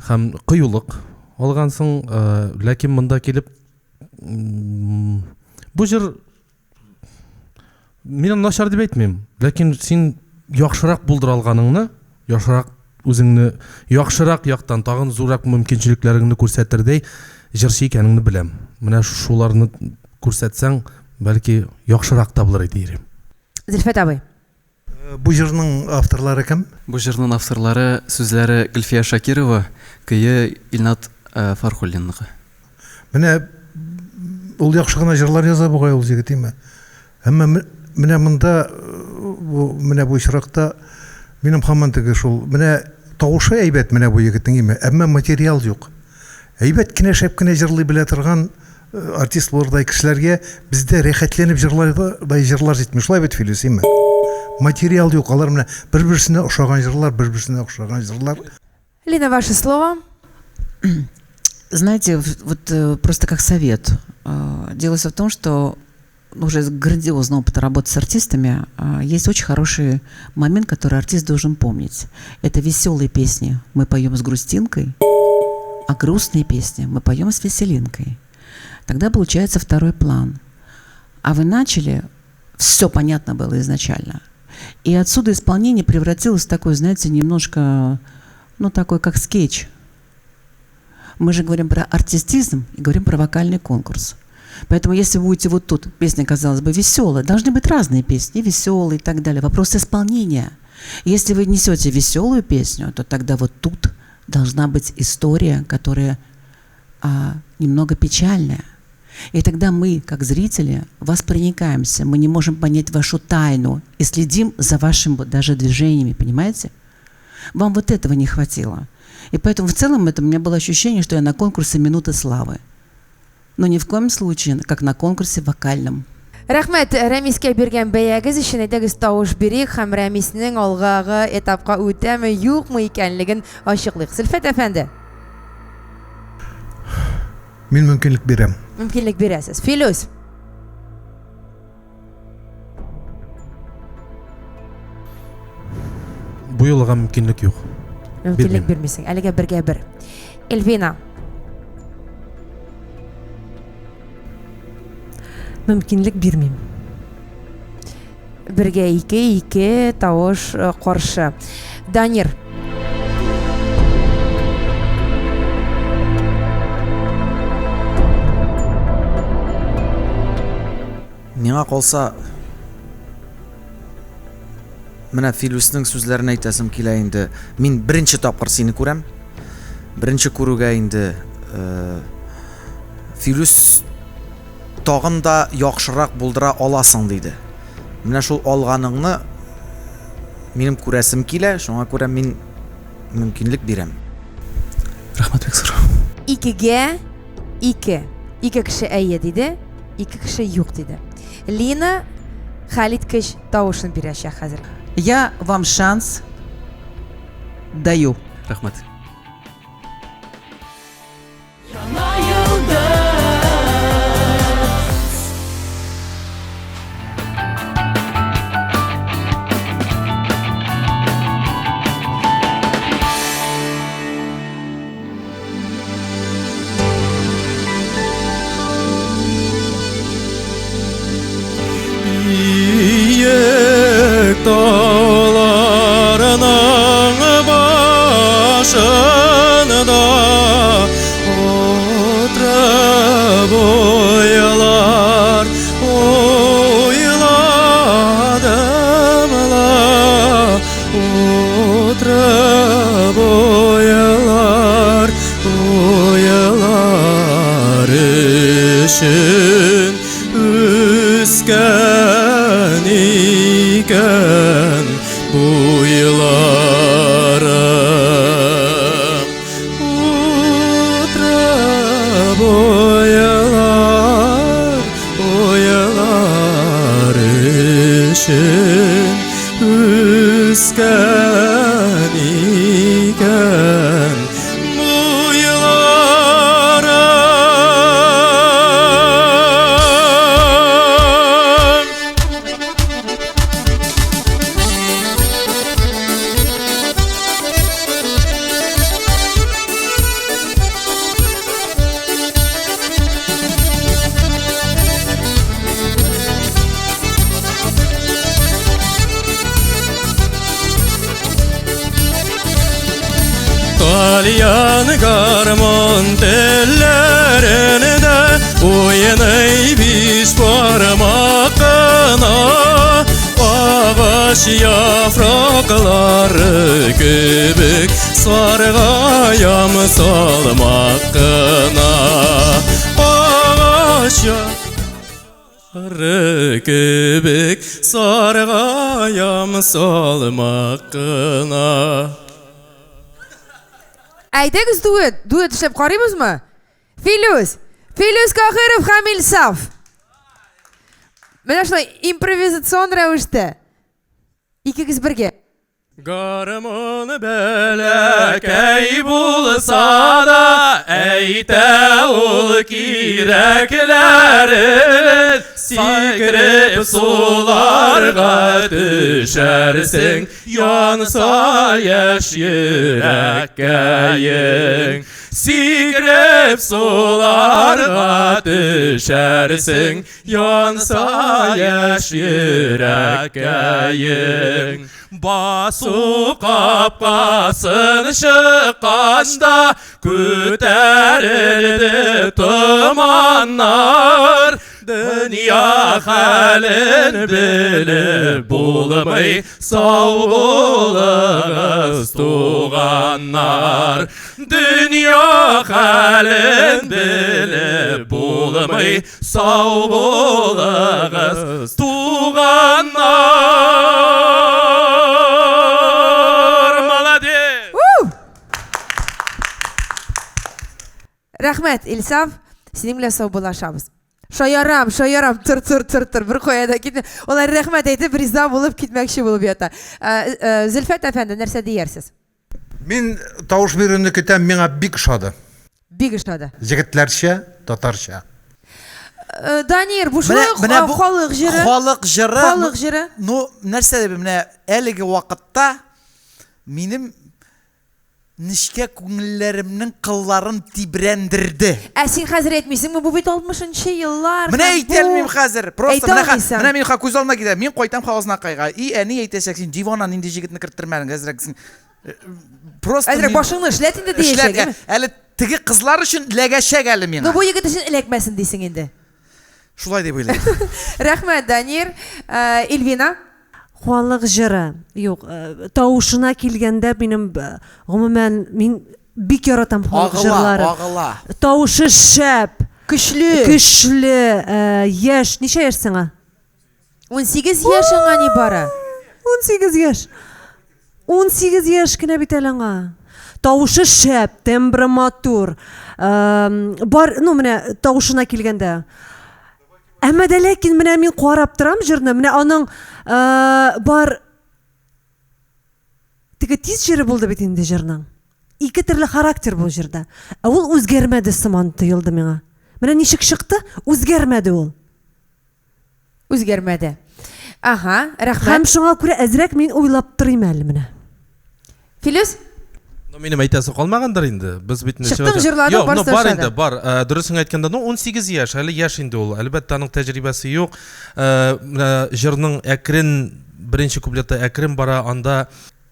Һәм кыюлык алгансың, э, ләкин монда килеп бу җыр мин аны начар дип әйтмим, ләкин син яхшырак булдыра алганыңны, яхшырак үзеңне яхшырак яктан тагын зуррак мөмкинчелекләреңне күрсәтердәй җырчы икәнеңне беләм. Менә шуларны күрсәтсәң, бәлки яхшырак та булыр иде ирем. Зөлфәт абый. Бу җырның авторлары кем? Бу җырның авторлары, сүзләре Гөлфия Шакирова, көе Илнат Фархуллинныкы. Менә ул яхшы гына җырлар яза бугай ул җегет, име? Әмма менә монда бу менә бу очракта минем һаман теге шул менә тавышы әйбәт менә бу егетнең, име? Әмма материал юк. Әйбәт кенә, шәп кенә җырлый белә торган артист булырдай кешеләргә бездә рәхәтләнеп җырлардай җырлар җитми. Шулай бит, Филүс, име? Материал юк. Алар менә бер-берсенә охшаган җырлар, бер-берсенә охшаган җырлар. Лина, ваше слово. Знаете, вот э, просто как совет. Э, дело все в том, что уже грандиозный опыт работы с артистами, э, есть очень хороший момент, который артист должен помнить. Это веселые песни мы поем с грустинкой, а грустные песни мы поем с веселинкой. Тогда получается второй план. А вы начали, все понятно было изначально. И отсюда исполнение превратилось в такой, знаете, немножко, ну, такой, как скетч. Мы же говорим про артистизм и говорим про вокальный конкурс. Поэтому если вы будете вот тут, песня, казалось бы, веселая, должны быть разные песни, веселые и так далее. Вопрос исполнения. Если вы несете веселую песню, то тогда вот тут должна быть история, которая немного печальная. И тогда мы, как зрители, вас проникаемся, мы не можем понять вашу тайну и следим за вашими вот даже движениями, понимаете? Вам вот этого не хватило. И поэтому в целом это у меня было ощущение, что я на конкурсе «Минуты славы». Но ни в коем случае, как на конкурсе вокальном. Рәхмәт Рәмискә биргән бәягез өчен. Әйдәгез тавыш бирик һәм Рәмиснең алгагы этапка үтәме, юкмы икәнлеген ачыклыйк. Зөлфәт әфәнде. Мин мөмкинлек бирәм. Мөмкинлек бирәсез. Филүс. Бу юлыга мөмкинлек юк. Мөмкинлек бирмисең. Әлегә бергә бер. Эльвина. Мөмкинлек бирмим. Бергә ике, ике тавыш э, каршы. Данир. Миңа калса, менә Филүснең сүзләрен әйтәсем килә инде. Мин беренче тапкыр сине күрәм. Беренче күрүгә инде э, Филүс тагын да яхшырак булдыра аласың, диде. Менә шул алганыңны минем күрәсем килә, шуңа күрә мин мөмкинлек бирәм. Рәхмәт бик зур. Икегә ике. Ике кеше әйе диде, ике кеше юк диде. Лина хәлиткеч тавышын бирәчәк хәзер. Я вам шанс даю. Рәхмәт. Биек тауларның башында Утырып уйлар уйладым ла, Утырып уйлар, уйлар өчен Үскән икән буйларым. Утырып уйлар, уйлар өчен Үскән икән буйларым. Тальян гармон телләрендә уйный биш бармак кына. Агач яфраклары кебек саргаям салмак кына. Агач яфраклары кебек саргаям салмак кына. Әйдәгез дуэт, дуэт эшләп карыйбызмы? Филүс, Филүс Кахиров һәм Илсаф. Менә шулай импровизацион рәвештә. Икегез бергә. Гармун бәләкәй булса да, әйтә ул кирәкләрен. Сикереп суларга төшәрсең, янса яшь йөрәккәең. Сикереп суларга төшәрсең, янса яшь йөрәккәең. Басу капкасын чыкканда күтәрелде томаннар. Дөнья хәлен белеп булмый, сау булыгыз, туганнар. Дөнья хәлен белеп булмый, сау булыгыз, туганнар. Молодец! Рәхмәт, Илсаф, синең белән саубуллашабыз. Шаярам, шаярам, тор, тор, тор, тор, бер кая да китмә. Алар рәхмәт әйтеп, риза булып китмәкче булып ята. Зөлфәт әфәнде, нәрсә диярсез? Мин тавыш бирүне көтәм, миңа бик ошады. Бик ошады. Җегетләрчә, татарча. Данир, бу шулай ук халык җыры. Халык җыры. Халык җыры. Ну, нәрсә дип, менә әлеге вакытта минем нечкә күңелләремнең кылларын тибрәндерде. Ә син хәзер әйтмисеңме, бу бит 60 нчы еллар. Менә әйтә алмыйм хәзер. Просто менә менә мин күз алдыма килә. Мин кайтам Азнакайга. И әни әйтәчәк, син дивана нинди җегетне керттермәдең, әзрәк син. Просто әзрәк башыңны эшләт инде диячәк. Әле теге кызлар өчен эләгәчәк әле миңа. Ну бу егет өчен эләкмәсен дисең инде. Шулай дип уйлыйм. Рәхмәт, Данир. Эльвина. Халык җыры. Юк, тавышына килгәндә минем гомумән мин бик яратам халык җырларын. Агыла, агыла. Тавышы шәп. Көчле. Көчле, э, яшь. Ничә яшь сиңа? 18 яшь аңа нибары. 18 яшь. 18 яшь кенә бит әле аңа. Тавышы шәп, тембры матур. Бар, ну менә тавышына килгәндә. Әмма дә ләкин менә мин карап торам җырны, менә аның э, бар теге тиз җыры булды бит инде җырның. Ике төрле характер бу җырда. Ә ул үзгәрмәде сыман тоелды миңа. Менә ничек чыкты, үзгәрмәде ул. Үзгәрмәде. Ага, рәхмәт. Һәм шуңа күрә әзрәк мин уйлап торыйм әле менә. Филүс? Ну, минем әйтәсе калмагандыр инде. Без бит инде Чыктың, җырладың, Юк, ну, барысы бар ошады. инде, бар. Э, Дөресен әйткәндә, ну, 18 яшь, әле яшь инде ул. Әлбәттә, аның тәҗрибәсе юк. Э, Менә җырның әкрен, беренче куплеты әкрен бара, анда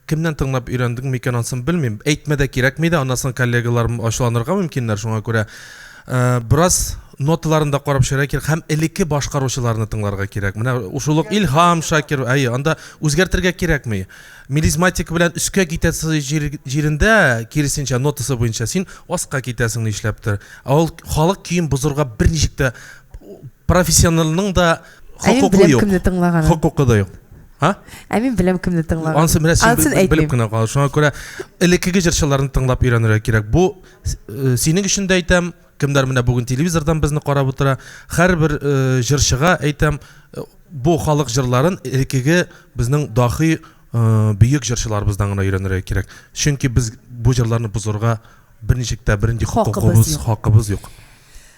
кемнән тыңлап өйрәндең микән, ансын белмим. Әйтмә дә кирәкми дә, аннан соң коллегаларым ачуланырга мөмкиннәр, шуңа күрә э, бераз ноталарын да карап чыгарга кирәк һәм элекке башкаручыларны тыңларга кирәк. Менә шул ук Илһам Шакир, әйе, анда үзгәртергә кирәкми. Мелизматика белән өскә китәсе җирендә, киресенчә, нотасы буенча син аска китәсең нишләптер. Ә ул халык көен бозырга берничек тә профессионалның да Ә мин хокукы беләм юк. кемне тыңлаганын. Хокукы да юк. А? Ә мин беләм кемне тыңлаганын. Ансы менә син Ансын белеп әйтмим. кенә кал. Шуңа күрә элеккеге җырчыларны тыңлап өйрәнергә кирәк. Бу э, синең өчен дә әйтәм, кемнәр менә бүген телевизордан безне карап утыра, һәрбер э, җырчыга әйтәм, э, бу халык җырларын элеккеге безнең дахи бөек җырчыларыбыздан гына өйрәнергә кирәк. Чөнки без бу җырларны бозырга берничек тә бернинди Хакыбыз хокукыбыз, юк. хакыбыз юк.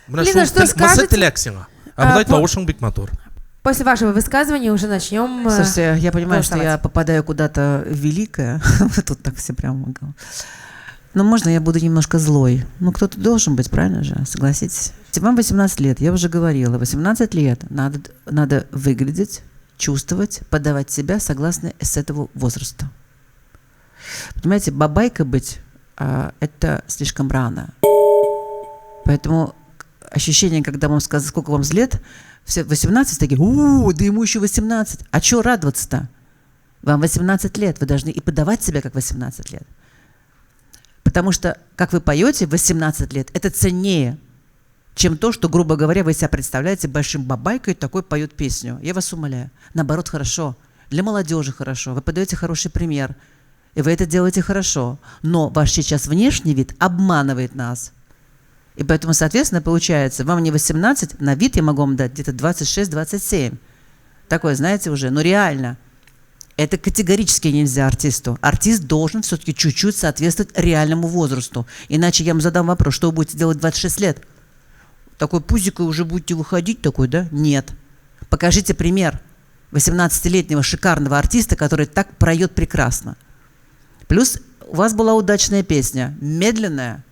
Менә Лина, шул что тел- монысы скажете? теләк сиңа. Ә А, болай по- тавышың бик матур. После вашего высказывания уже начнем. э, Слушайте, я понимаю, что я голосовать. попадаю куда-то в великое. Вы тут так все прям... Но можно я буду немножко злой? Ну, кто-то должен быть, правильно же? Согласитесь. Вам 18 лет, я уже говорила, 18 лет надо, надо выглядеть, чувствовать, подавать себя согласно с этого возраста. Понимаете, бабайка быть это слишком рано. Поэтому ощущение, когда вам сказали, сколько вам лет, все 18 такие, у, да ему еще 18. А чего радоваться-то? Вам 18 лет, вы должны и подавать себя как 18 лет. Потому что, как вы поете в 18 лет, это ценнее, чем то, что, грубо говоря, вы себя представляете большим бабайкой, такой поет песню. Я вас умоляю. Наоборот, хорошо. Для молодежи хорошо. Вы подаете хороший пример. И вы это делаете хорошо. Но ваш сейчас внешний вид обманывает нас. И поэтому, соответственно, получается, вам не 18, на вид я могу вам дать где-то 26-27. Такое, знаете, уже, но реально. Это категорически нельзя артисту. Артист должен все-таки чуть-чуть соответствовать реальному возрасту. Иначе я вам задам вопрос, что вы будете делать в 26 лет? Такой пузикой уже будете выходить такой, да? Нет. Покажите пример 18-летнего шикарного артиста, который так проет прекрасно. Плюс у вас была удачная песня, медленная,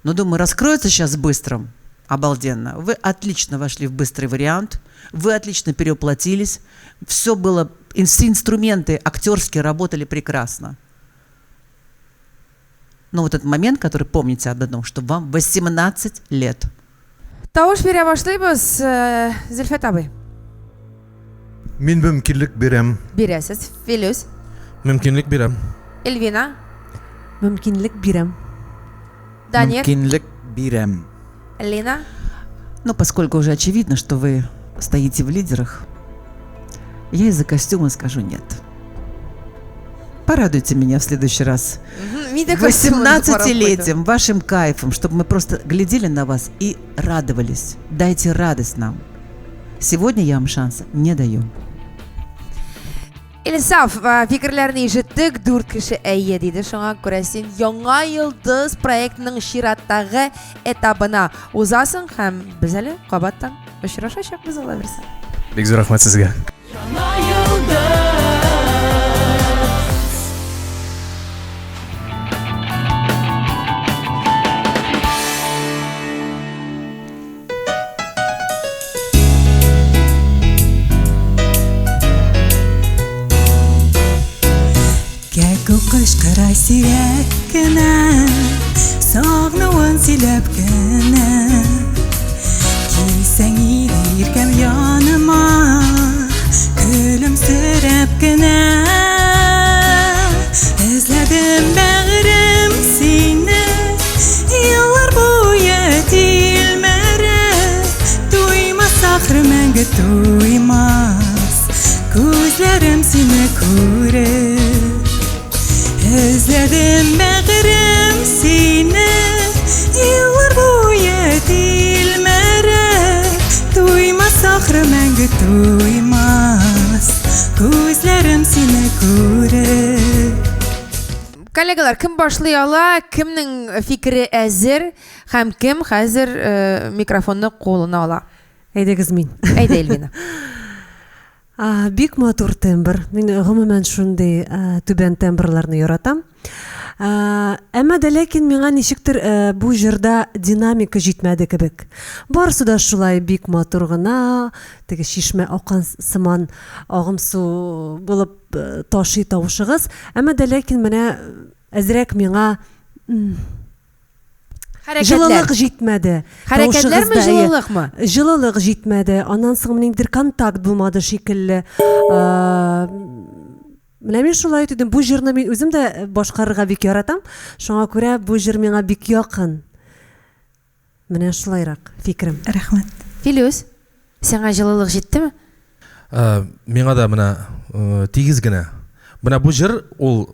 но, думаю, раскроется сейчас быстрым. Обалденно. Вы отлично вошли в быстрый вариант, вы отлично перевоплотились, все было, все инструменты актерские работали прекрасно. Но вот этот момент, который помните об одном, что вам 18 лет. Тавыш бирә башлыйбыз, э, Зөлфәт абый. Мин мөмкинлек бирәм. Бирәсез. Филүс, Мөмкинлек бирәм. Эльвина, Мөмкинлек бирәм. Данир, Мөмкинлек бирәм. Лина. Но поскольку уже очевидно, что вы стоите в лидерах, я из-за костюма скажу нет. Порадуйте меня в следующий раз. Мгм, мин дә костюмын карап куйдым. 18-летием, вашим кайфом, чтобы мы просто глядели на вас и радовались. Дайте радость нам. Сегодня я вам шанса не даю. Илсаф, э, фикерләрне ишеттек, дүрт кеше әйе диде. Шуңа күрә син Яңа йолдыз проектының чираттагы этабына узасың һәм без әле кабаттан очрашачакбыз алла бирсә. Бик зур рәхмәт сезгә. Кәкү кычкыра сирәк кенә, Сагынуын сөйләп кенә. Килсәң иде иркәм яныма, Көлемсерәп кенә. Эзләдем бәгърем сине, Еллар буе тилмереп. ахры мәңге туймас Күзләрем сине күреп Эзләдем бәгырем сине Еллар буе тилмереп Туймас ахры мәңге туймас Күзләрем сине күреп Коллегалар, кем башлый ала, кемнең фикере әзер һәм кем хәзер э, микрофонны кулына ала? Әйдәгез мин. Әйдә, Эльвина. А, бик матур тембр. Мин гомумән шундый түбән тембрларны яратам. Әмма дә ләкин миңа ничектер бу җырда динамика җитмәде кебек. Барысы да шулай бик матур гына, теге чишмә аккан сыман агымсу булып ташый тавышыгыз. Әмма дә ләкин менә әзрәк миңа Хәрәкәтләр. Җылылык җитмәде. Хәрәкәтләрме, җылылыкмы? Җылылык җитмәде. Аннан соң ниндидер контакт булмады шикелле. Менә мин шулай әйтүдем. Бу җырны мин үзем дә башкарырга бик яратам. Шуңа күрә бу җыр миңа бик якын. Менә шулайрак фикерем. Рәхмәт. Филүс, сиңа җылылык җиттеме? Миңа да менә тигез генә. Менә бу җыр ул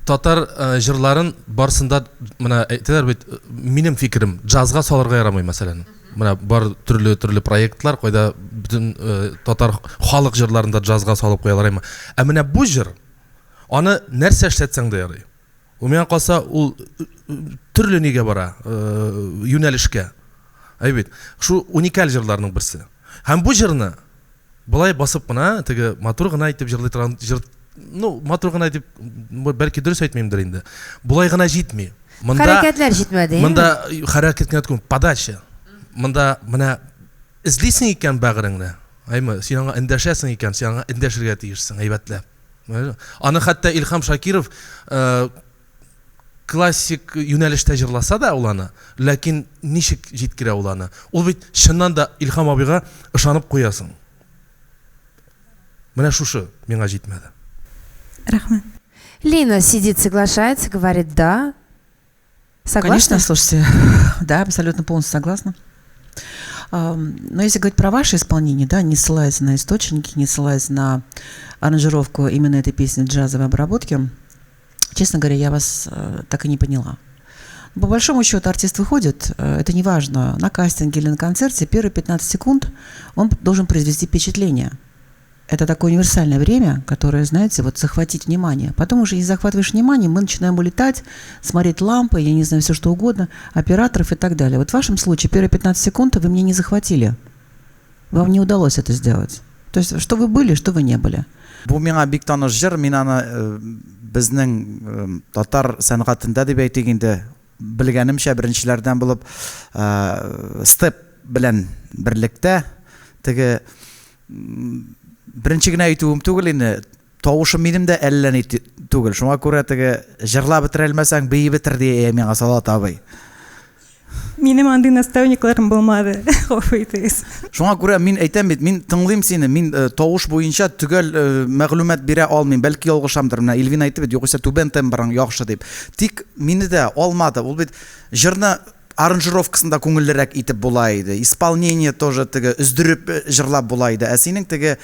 Татар җырларын барсында менә әйтәләр бит, минем фикерем, джазга салырга ярамый, мәсәлән. Менә бар төрле-төрле проектлар, кайда бөтен татар халык җырларын да джазга салып куялар әмма. Ә менә бу җыр, аны нәрсә эшләтсәң дә ярый. Ул миңа калса, ул төрле нигә бара, юнәлешкә. Әй бит, шу уникаль җырларның берсе. Һәм бу җырны Болай басып кына, теге матур гына итеп җырлый торган җыр, ну, матур гына дип, бәлки дөрес әйтмимдер инде. Болай гына җитми. Монда Хәрәкәтләр җитмәде, Монда хәрәкәт кенә түгел, подача. Монда менә эзлисең икән бәгыреңне, әйме, син аңа эндәшәсең икән, син аңа эндәшергә тиешсең, әйбәтләп. Аны хәтта Илһам Шакиров э, классик юнәлештә җырласа да ул аны, ләкин ничек җиткерә ул аны? Ул бит чыннан да Илһам абыйга ышанып куясың. Менә шушы миңа җитмәде. Рәхмәт. Лина сидит, соглашается, говорит «да». Согласна? Конечно, слушайте, да, абсолютно полностью согласна. Но если говорить про ваше исполнение, да, не ссылаясь на источники, не ссылаясь на аранжировку именно этой песни джазовой обработки, честно говоря, я вас э, так и не поняла. По большому счету артист выходит, э, это не важно, на кастинге или на концерте, первые 15 секунд он должен произвести впечатление. Это такое универсальное время, которое, знаете, вот захватить внимание. Потом уже не захватываешь внимание, мы начинаем улетать, смотреть лампы, я не знаю, все что угодно, операторов и так далее. Вот в вашем случае первые 15 секунд вы мне не захватили. Вам не удалось это сделать. То есть, что вы были, что вы не были. Бу миңа бик таныш җыр, мин аны э, безнең э, татар сәнгатендә дип әйтик инде, белгәнемчә беренчеләрдән булып э, степ белән берлектә теге беренче генә әйтүем түгел инде, тавышым минем дә әллә ни түгел. Шуңа күрә теге җырлап бетерә алмасаң, бии бетер ди миңа Салават абый. Минем андый наставникларым булмады, гафу итегез. Шуңа күрә мин әйтәм бит, мин тыңлыйм сине, мин э, тавыш буенча төгәл э, мәгълүмат бирә алмыйм, бәлки ялгышамдыр. Менә Эльвина әйтте бит, югыйсә түбән тембрың яхшы дип. Тик мине дә алмады. Ул бит җырны аранжировкасын да күңеллерәк итеп була иде. Исполнение тоже теге өздереп э, җырлап була иде. Ә синең теге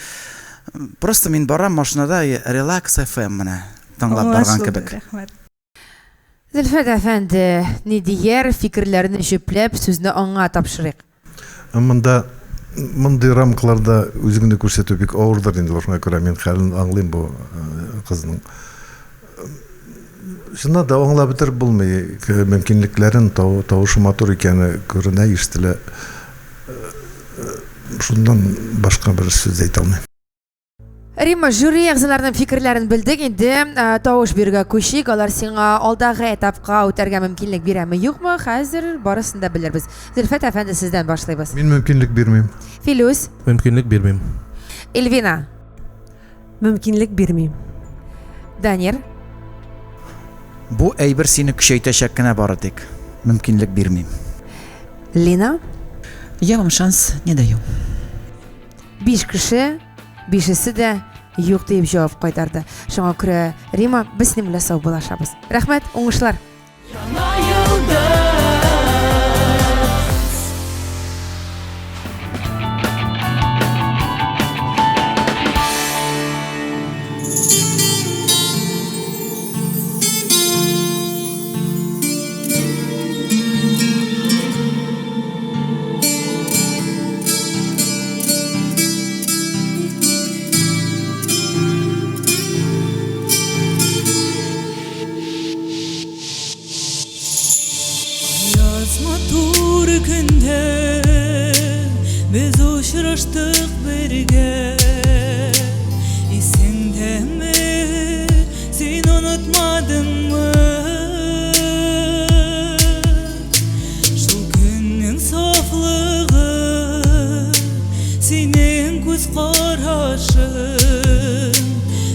просто мин барам машинада релакс FM менә тыңлап барган кебек. Рәхмәт. Зөлфәт әфәнде, ни дияр, фикерләрне җөпләп, сүзне аңа тапшырыйк. Монда мондый рамкаларда үзеңне күрсәтү бик авырдыр инде, шуңа күрә мин хәлен аңлыйм бу кызның. Чыннан да аңлап бетереп булмый мөмкинлекләрен, тавышы матур икәне күренә, ишетелә. Шуннан башка бер сүз әйтә алмыйм. Римма, жюри әгъзаларының фикерләрен белдек. Инде э, тавыш бирүгә күчик. Алар сиңа алдагы этапка үтәргә мөмкинлек бирәме, юкмы? Хәзер барысын да белербез. Зөлфәт әфәнде, сездән башлыйбыз. Мин мөмкинлек бирмим. Филүс. Мөмкинлек бирмим. Эльвина. Мөмкинлек бирмим. Данир. Бу әйбер сине көчәйтәчәк кенә бары тик. Мөмкинлек бирмим. Лина. Я вам шанс не даю. Биш кеше, бишесе дә юк диеп җавап кайтарды. Шуңа күрә, Рима, без синең белән саубуллашабыз. Рәхмәт, уңышлар! Яңа елда. Без очраштык бергә. Исеңдәме, син онытмадыңмы? Шул көннең сафлыгы, синең күз карашың,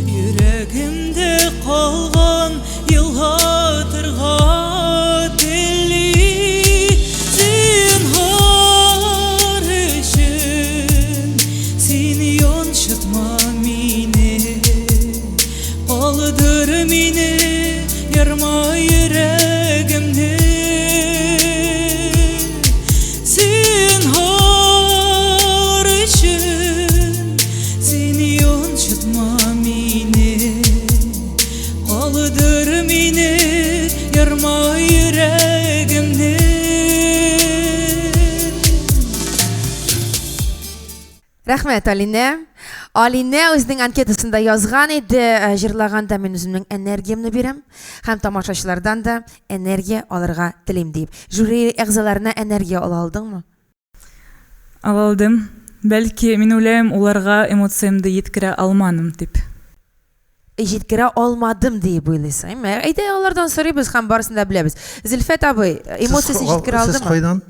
йөрәгемдә калган елатырга тели. Зинһар өчен, син йончытма мине, калдыр мине, ярма йөрәгемне. Зинһар өчен, син йончытма мине, калдыр мине, ярма йөрәгемне. Рәхмәт, Алинә. Алинә үзенең анкетасында язган иде, җырлаганда мин үземнең энергиямне бирәм һәм тамашачылардан да энергия алырга телим дип. Жюри әгъзаларына энергия ала алдыңмы? Ала алдым. Бәлки, мин уйлыйм, уларга эмоциямне җиткерә алманым дип. Җиткерә алмадым диеп уйлыйсың, әйме? Әйдә, алардан сорыйбыз һәм барысын да беләбез. Зөлфәт абый, эмоциясен җиткерә Сез алдымы? кайдан?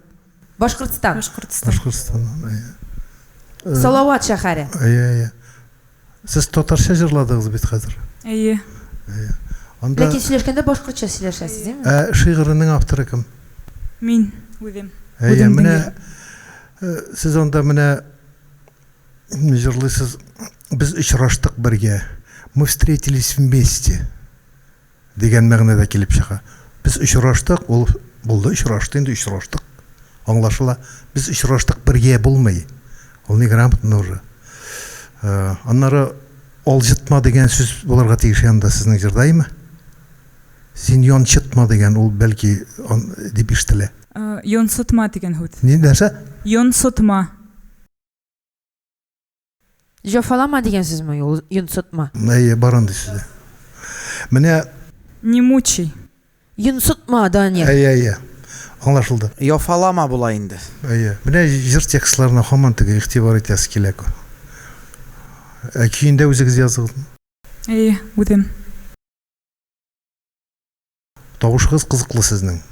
Башкортстан. Башкортстан. Башкортстаннан, әйе. Салават шәһәре. Әйе, әйе. Сез татарча җырладыгыз бит хәзер. Әйе. Әйе. Анда Ләкин сөйләшкәндә башкортча сөйләшәсез, әйеме? Ә шигыренең авторы кем? Мин үзем. Әйе, Үземнең менә сез анда менә җырлыйсыз. Без очраштык бергә. Мы встретились вместе дигән мәгънәдә килеп чыга. Без очраштык, ул булды, очрашты инде, очраштык. Аңлашыла. Без очраштык бергә булмый. Ул неграмотно уже. Аннары алҗытма дигән сүз булырга тиеш янда сезнең җырда, әйеме? Син йончытма дигән ул бәлки дип ишетелә. Йонсытма дигән һүз. Ни нәрсә? Йонсытма. Җафалама дигән сүзме ул йонсытма? Әйе, бар андый сүз. Менә Не мучай. Йонсытма, Данир. Әйе, әйе. Аңлашылды. Яфалама була инде. Әйе. Менә җыр текстларына һаман теге игътибар итәсе килә. Ә көен дә үзегез яздыгызмы? Әйе, үзем. Тавышыгыз кызыклы сезнең.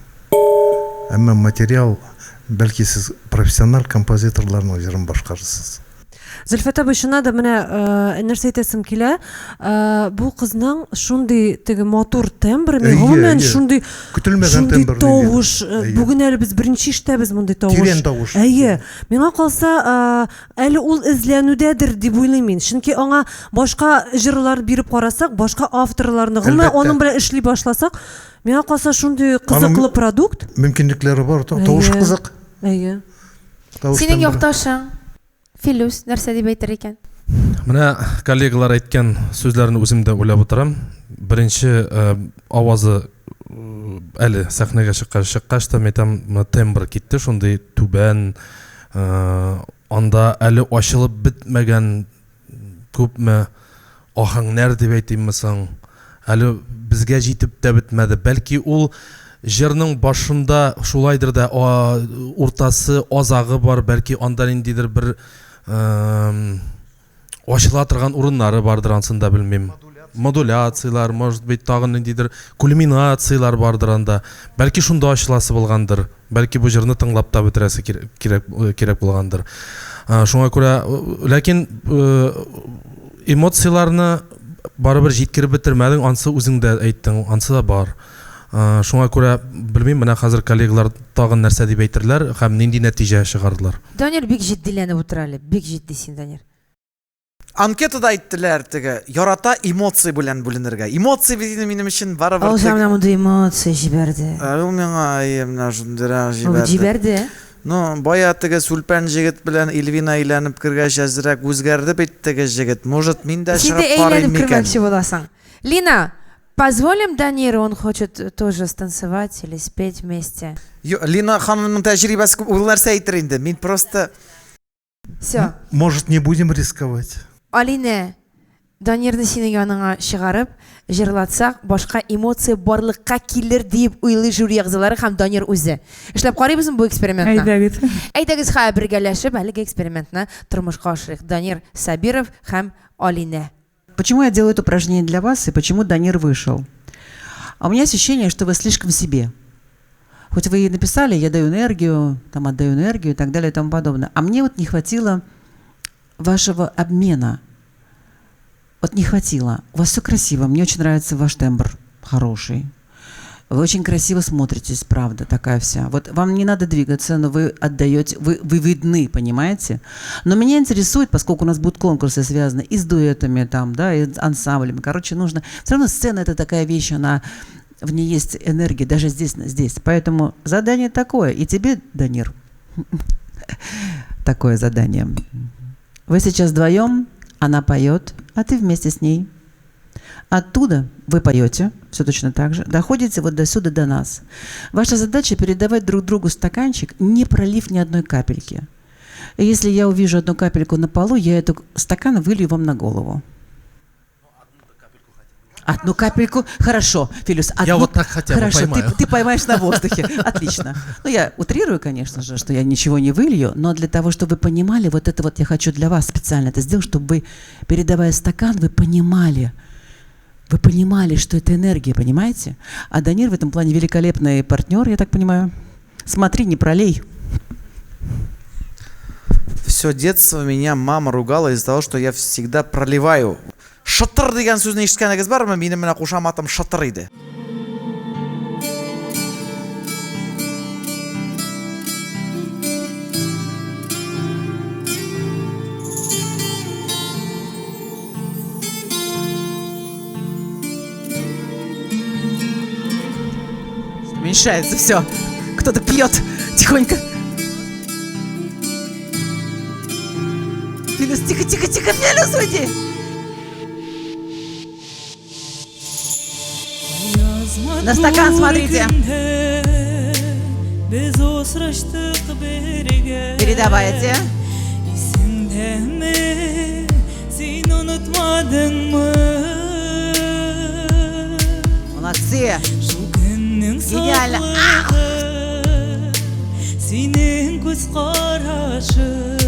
Әмма материал, бәлки сез профессиональ композиторларның җырын башкарырсыз. Зөлфәт абый, чыннан да менә нәрсә әйтәсем килә, бу кызның шундый теге матур тембры, мин гомумән шундый көтелмәгән шундый тембр тавыш, бүген әле без беренче ишетәбез мондый тавыш. Тирән тавыш. Әйе. Миңа калса, әле ул эзләнүдәдер дип уйлыйм мин. Чөнки аңа башка җырлар биреп карасак, башка авторларны, гомумән аның белән эшли башласак, миңа калса шундый кызыклы продукт. Мөмкинлекләре бар, тавыш кызык. Әйе. Синең якташың Филүс нәрсә дип әйтер икән? Менә коллегалар әйткән сүзләрне үзем дә уйлап утырам. Беренче авазы әле сәхнәгә чыккач, чыккач та әйтәм, менә тембр китте шундый түбән, анда әле ачылып бетмәгән күпме аһәңнәр дип әйтимме соң, әле безгә җитеп тә бетмәде. Бәлки ул җырның башында шулайдыр да, уртасы, азагы бар, бәлки анда ниндидер бер ачыла торган урыннары бардыр, ансын да белмим. Модуляцияләр, может быть, тагын ниндидер кульминацияләр бардыр анда. Бәлки шунда ачыласы булгандыр. Бәлки бу җырны тыңлап та бетерәсе кирәк, кирәк булгандыр. Шуңа күрә, ләкин эмоцияләрне барыбер җиткереп бетермәдең, ансы үзең дә әйттең, ансы да бар. Шуңа күрә, белмим, менә хәзер коллегалар тагын нәрсә дип әйтерләр һәм нинди нәтиҗә чыгардылар. Данир бик җитдиләнеп утыра әле, бик җитди син, Данир. Анкетада әйттеләр теге, ярата эмоция белән бүленергә. Эмоция бит инде минем өчен барыбер. Ул менә мондый эмоция җибәрде. Ул миңа әйе, менә шундыйрак җибәрде. Җибәрде. Ну, бая теге сүлпән җегет белән Эльвина әйләнеп кергәч әзрәк үзгәрде бит теге җегет. Может, мин дә чыгып карыйм микән? Син дә әйләнеп кермәкче буласың. Лина, позволим Даниру, он хочет тоже станцевать или спеть вместе. Лина ханымның тәҗрибәсе күп, ул нәрсә әйтер инде? Мин просто Все. Может, не будем рисковать? Алинә, Данирны синең яныңа чыгарып, җырлатсак, башка эмоция барлыкка килер диеп уйлый жюри әгъзалары һәм Данир үзе. Эшләп карыйбызмы бу экспериментны? Әйдәгез. Әйдәгез, хә, бергәләшеп әлеге экспериментны тормышка ашырыйк. Данир Сабиров һәм Алинә. Почему я делаю это упражнение для вас и почему Данир вышел? А у меня ощущение, что вы слишком в себе. Хоть вы и написали, я даю энергию, там отдаю энергию и так далее и тому подобное. А мне вот не хватило вашего обмена. Вот не хватило. У вас все красиво, мне очень нравится ваш тембр хороший. Вы очень красиво смотритесь, правда, такая вся. Вот вам не надо двигаться, но вы отдаете, вы, вы видны, понимаете? Но меня интересует, поскольку у нас будут конкурсы связаны и с дуэтами, там, да, и с ансамблями. Короче, нужно... Все равно сцена – это такая вещь, она... В ней есть энергия, даже здесь, здесь. Поэтому задание такое. И тебе, Данир, такое задание. Вы сейчас вдвоем, она поет, а ты вместе с ней. Оттуда вы поете, все точно так же, доходите вот до сюда, до нас. Ваша задача передавать друг другу стаканчик, не пролив ни одной капельки. И если я увижу одну капельку на полу, я эту стакан вылью вам на голову. Одну капельку, хорошо, Филюс. Одну... Я вот так хотя бы хорошо, поймаю. Ты, ты поймаешь на воздухе, отлично. Ну, я утрирую, конечно же, что я ничего не вылью, но для того, чтобы вы понимали, вот это вот я хочу для вас специально это сделать, чтобы вы, передавая стакан, вы понимали, вы понимали, что это энергия, понимаете? А Данир в этом плане великолепный партнер, я так понимаю. Смотри, не пролей. Все детство меня мама ругала из-за того, что я всегда проливаю. Шытыр дигән сүзне ишеткәнегез бармы? Минем менә кушаматым Шытыр иде. Уменьшается все. Кто-то пьет тихонько. Филюс, тихо, тихо, тихо, Филюс, уйди! На стакан смотрите. Передавайте. Молодцы. Гениально. Ах! Синең күз карашың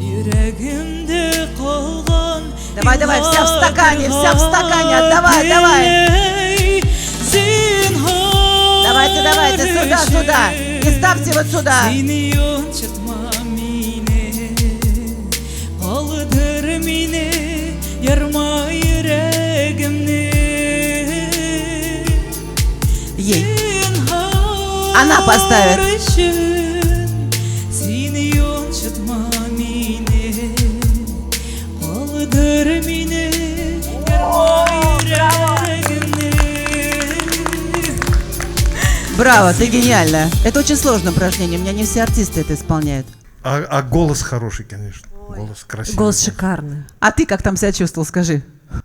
йөрәгемдә калган. Давай, давай, вся в стакане, вся в стакане, отдавай, давай. Давайте, давайте, сюда, сюда. И ставьте вот сюда. Син йончытма мине, калдыр мине, ярма йөрәгемне. Ей. Она поставит. Син йончытма мине, калдыр мине, ярма йөрәгемне. Браво, ты гениальная. Это очень сложное упражнение. У меня не все артисты это исполняют. А, а голос хороший, конечно. Голос красивый. Голос шикарный. А ты как там себя чувствовал, скажи?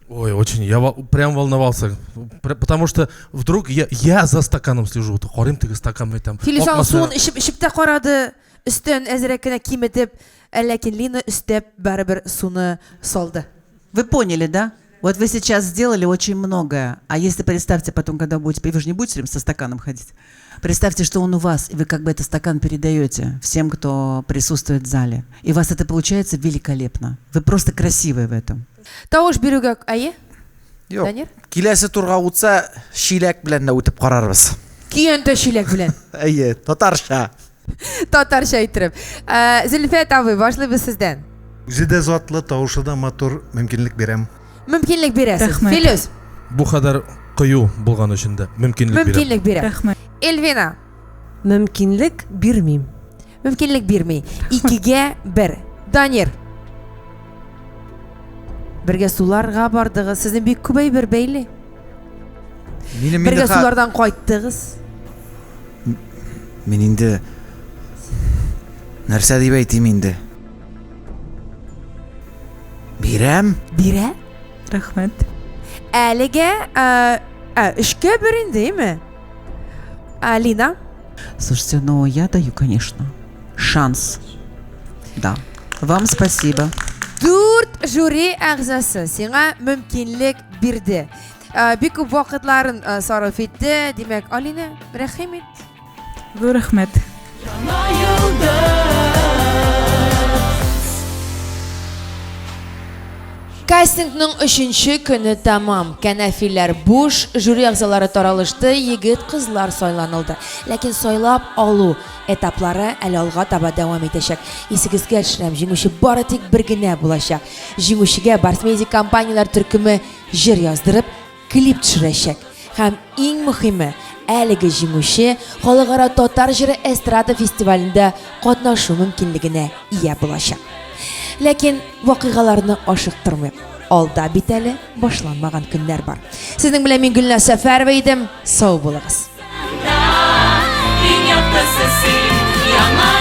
Ой, очень. Я прям волновался. Потому что вдруг я, я за стаканом слежу. Вот Карыйм теге стакан там. Филүс аның акмаса- суын эчеп эчеп тә карады, өстен әзрәк кенә киметеп, ләкин Лина өстәп барыбер суны салды. Вы поняли, да? Вот вы сейчас сделали очень многое. А если представьте потом, когда будете... Вы же не будете всё время со стаканом ходить. Представьте, что он у вас, и вы как бы этот стакан передаете всем, кто присутствует в зале. И у вас это получается великолепно. Вы просто красивые в этом. Тавыш бирүгә әйе? Юк. Данир? Киләсе турга үтсә, чиләк белән дә үтеп карарбыз. Көянтә чиләк белән. Әйе, татарча. Татарча иттереп. Ә, Зөлфәт абый, башлыйбыз сездән. Үзе дә затлы, тавышы да матур, мөмкинлек бирәм. Мөмкинлек бирәсез. Рәхмәт. Филүс, Бу кадәр кыю булган өчен дә мөмкинлек бирәм. мөмкинлек бирәм. Рәхмәт. Эльвина, Мөмкинлек бирмим. мөмкинлек бирми. Икегә бер. Данир. Бергә суларга бардыгыз. Сезнең бик күп әйбер бәйле. Минем инде Бергә ха- сулардан кайттыгыз. Мин инде нәрсә дип әйтим инде? Бирәм. Бирә? Рәхмәт. Әлегә ә, ә, өчкә бер инде, әйме? Алина, Слушайте, ну я даю, конечно, шанс. Да. Вам спасибо. дүрт жюри әгъзасы сиңа мөмкинлек бирде. Э, бик күп вакытларын э, сарыф итте. Димәк, Алинә, рәхим ит. Зур рәхмәт. Кастингның өченче көне тәмам. Кәнәфиләр буш, жюри әгъзалары таралышты, егет-кызлар сайланылды. Ләкин сайлап алу этаплары әле алга таба дәвам итәчәк. Исегезгә төшерәм, җиңүче бары тик бер генә булачак. Җиңүчегә Барсмедиа компанияләр төркеме җыр яздырып, клип төшерәчәк. Һәм иң мөхиме, әлеге җиңүче Халыкара татар җыры эстрада фестивалендә катнашу мөмкинлегенә ия булачак. Ләкин вакыйгаларны ашыктырмыйк. Алда бит әле башланмаган көннәр бар. Сезнең белән мин Гөлназ Сәфәрова идем. Сау булыгыз. Иң яктысы син, яңа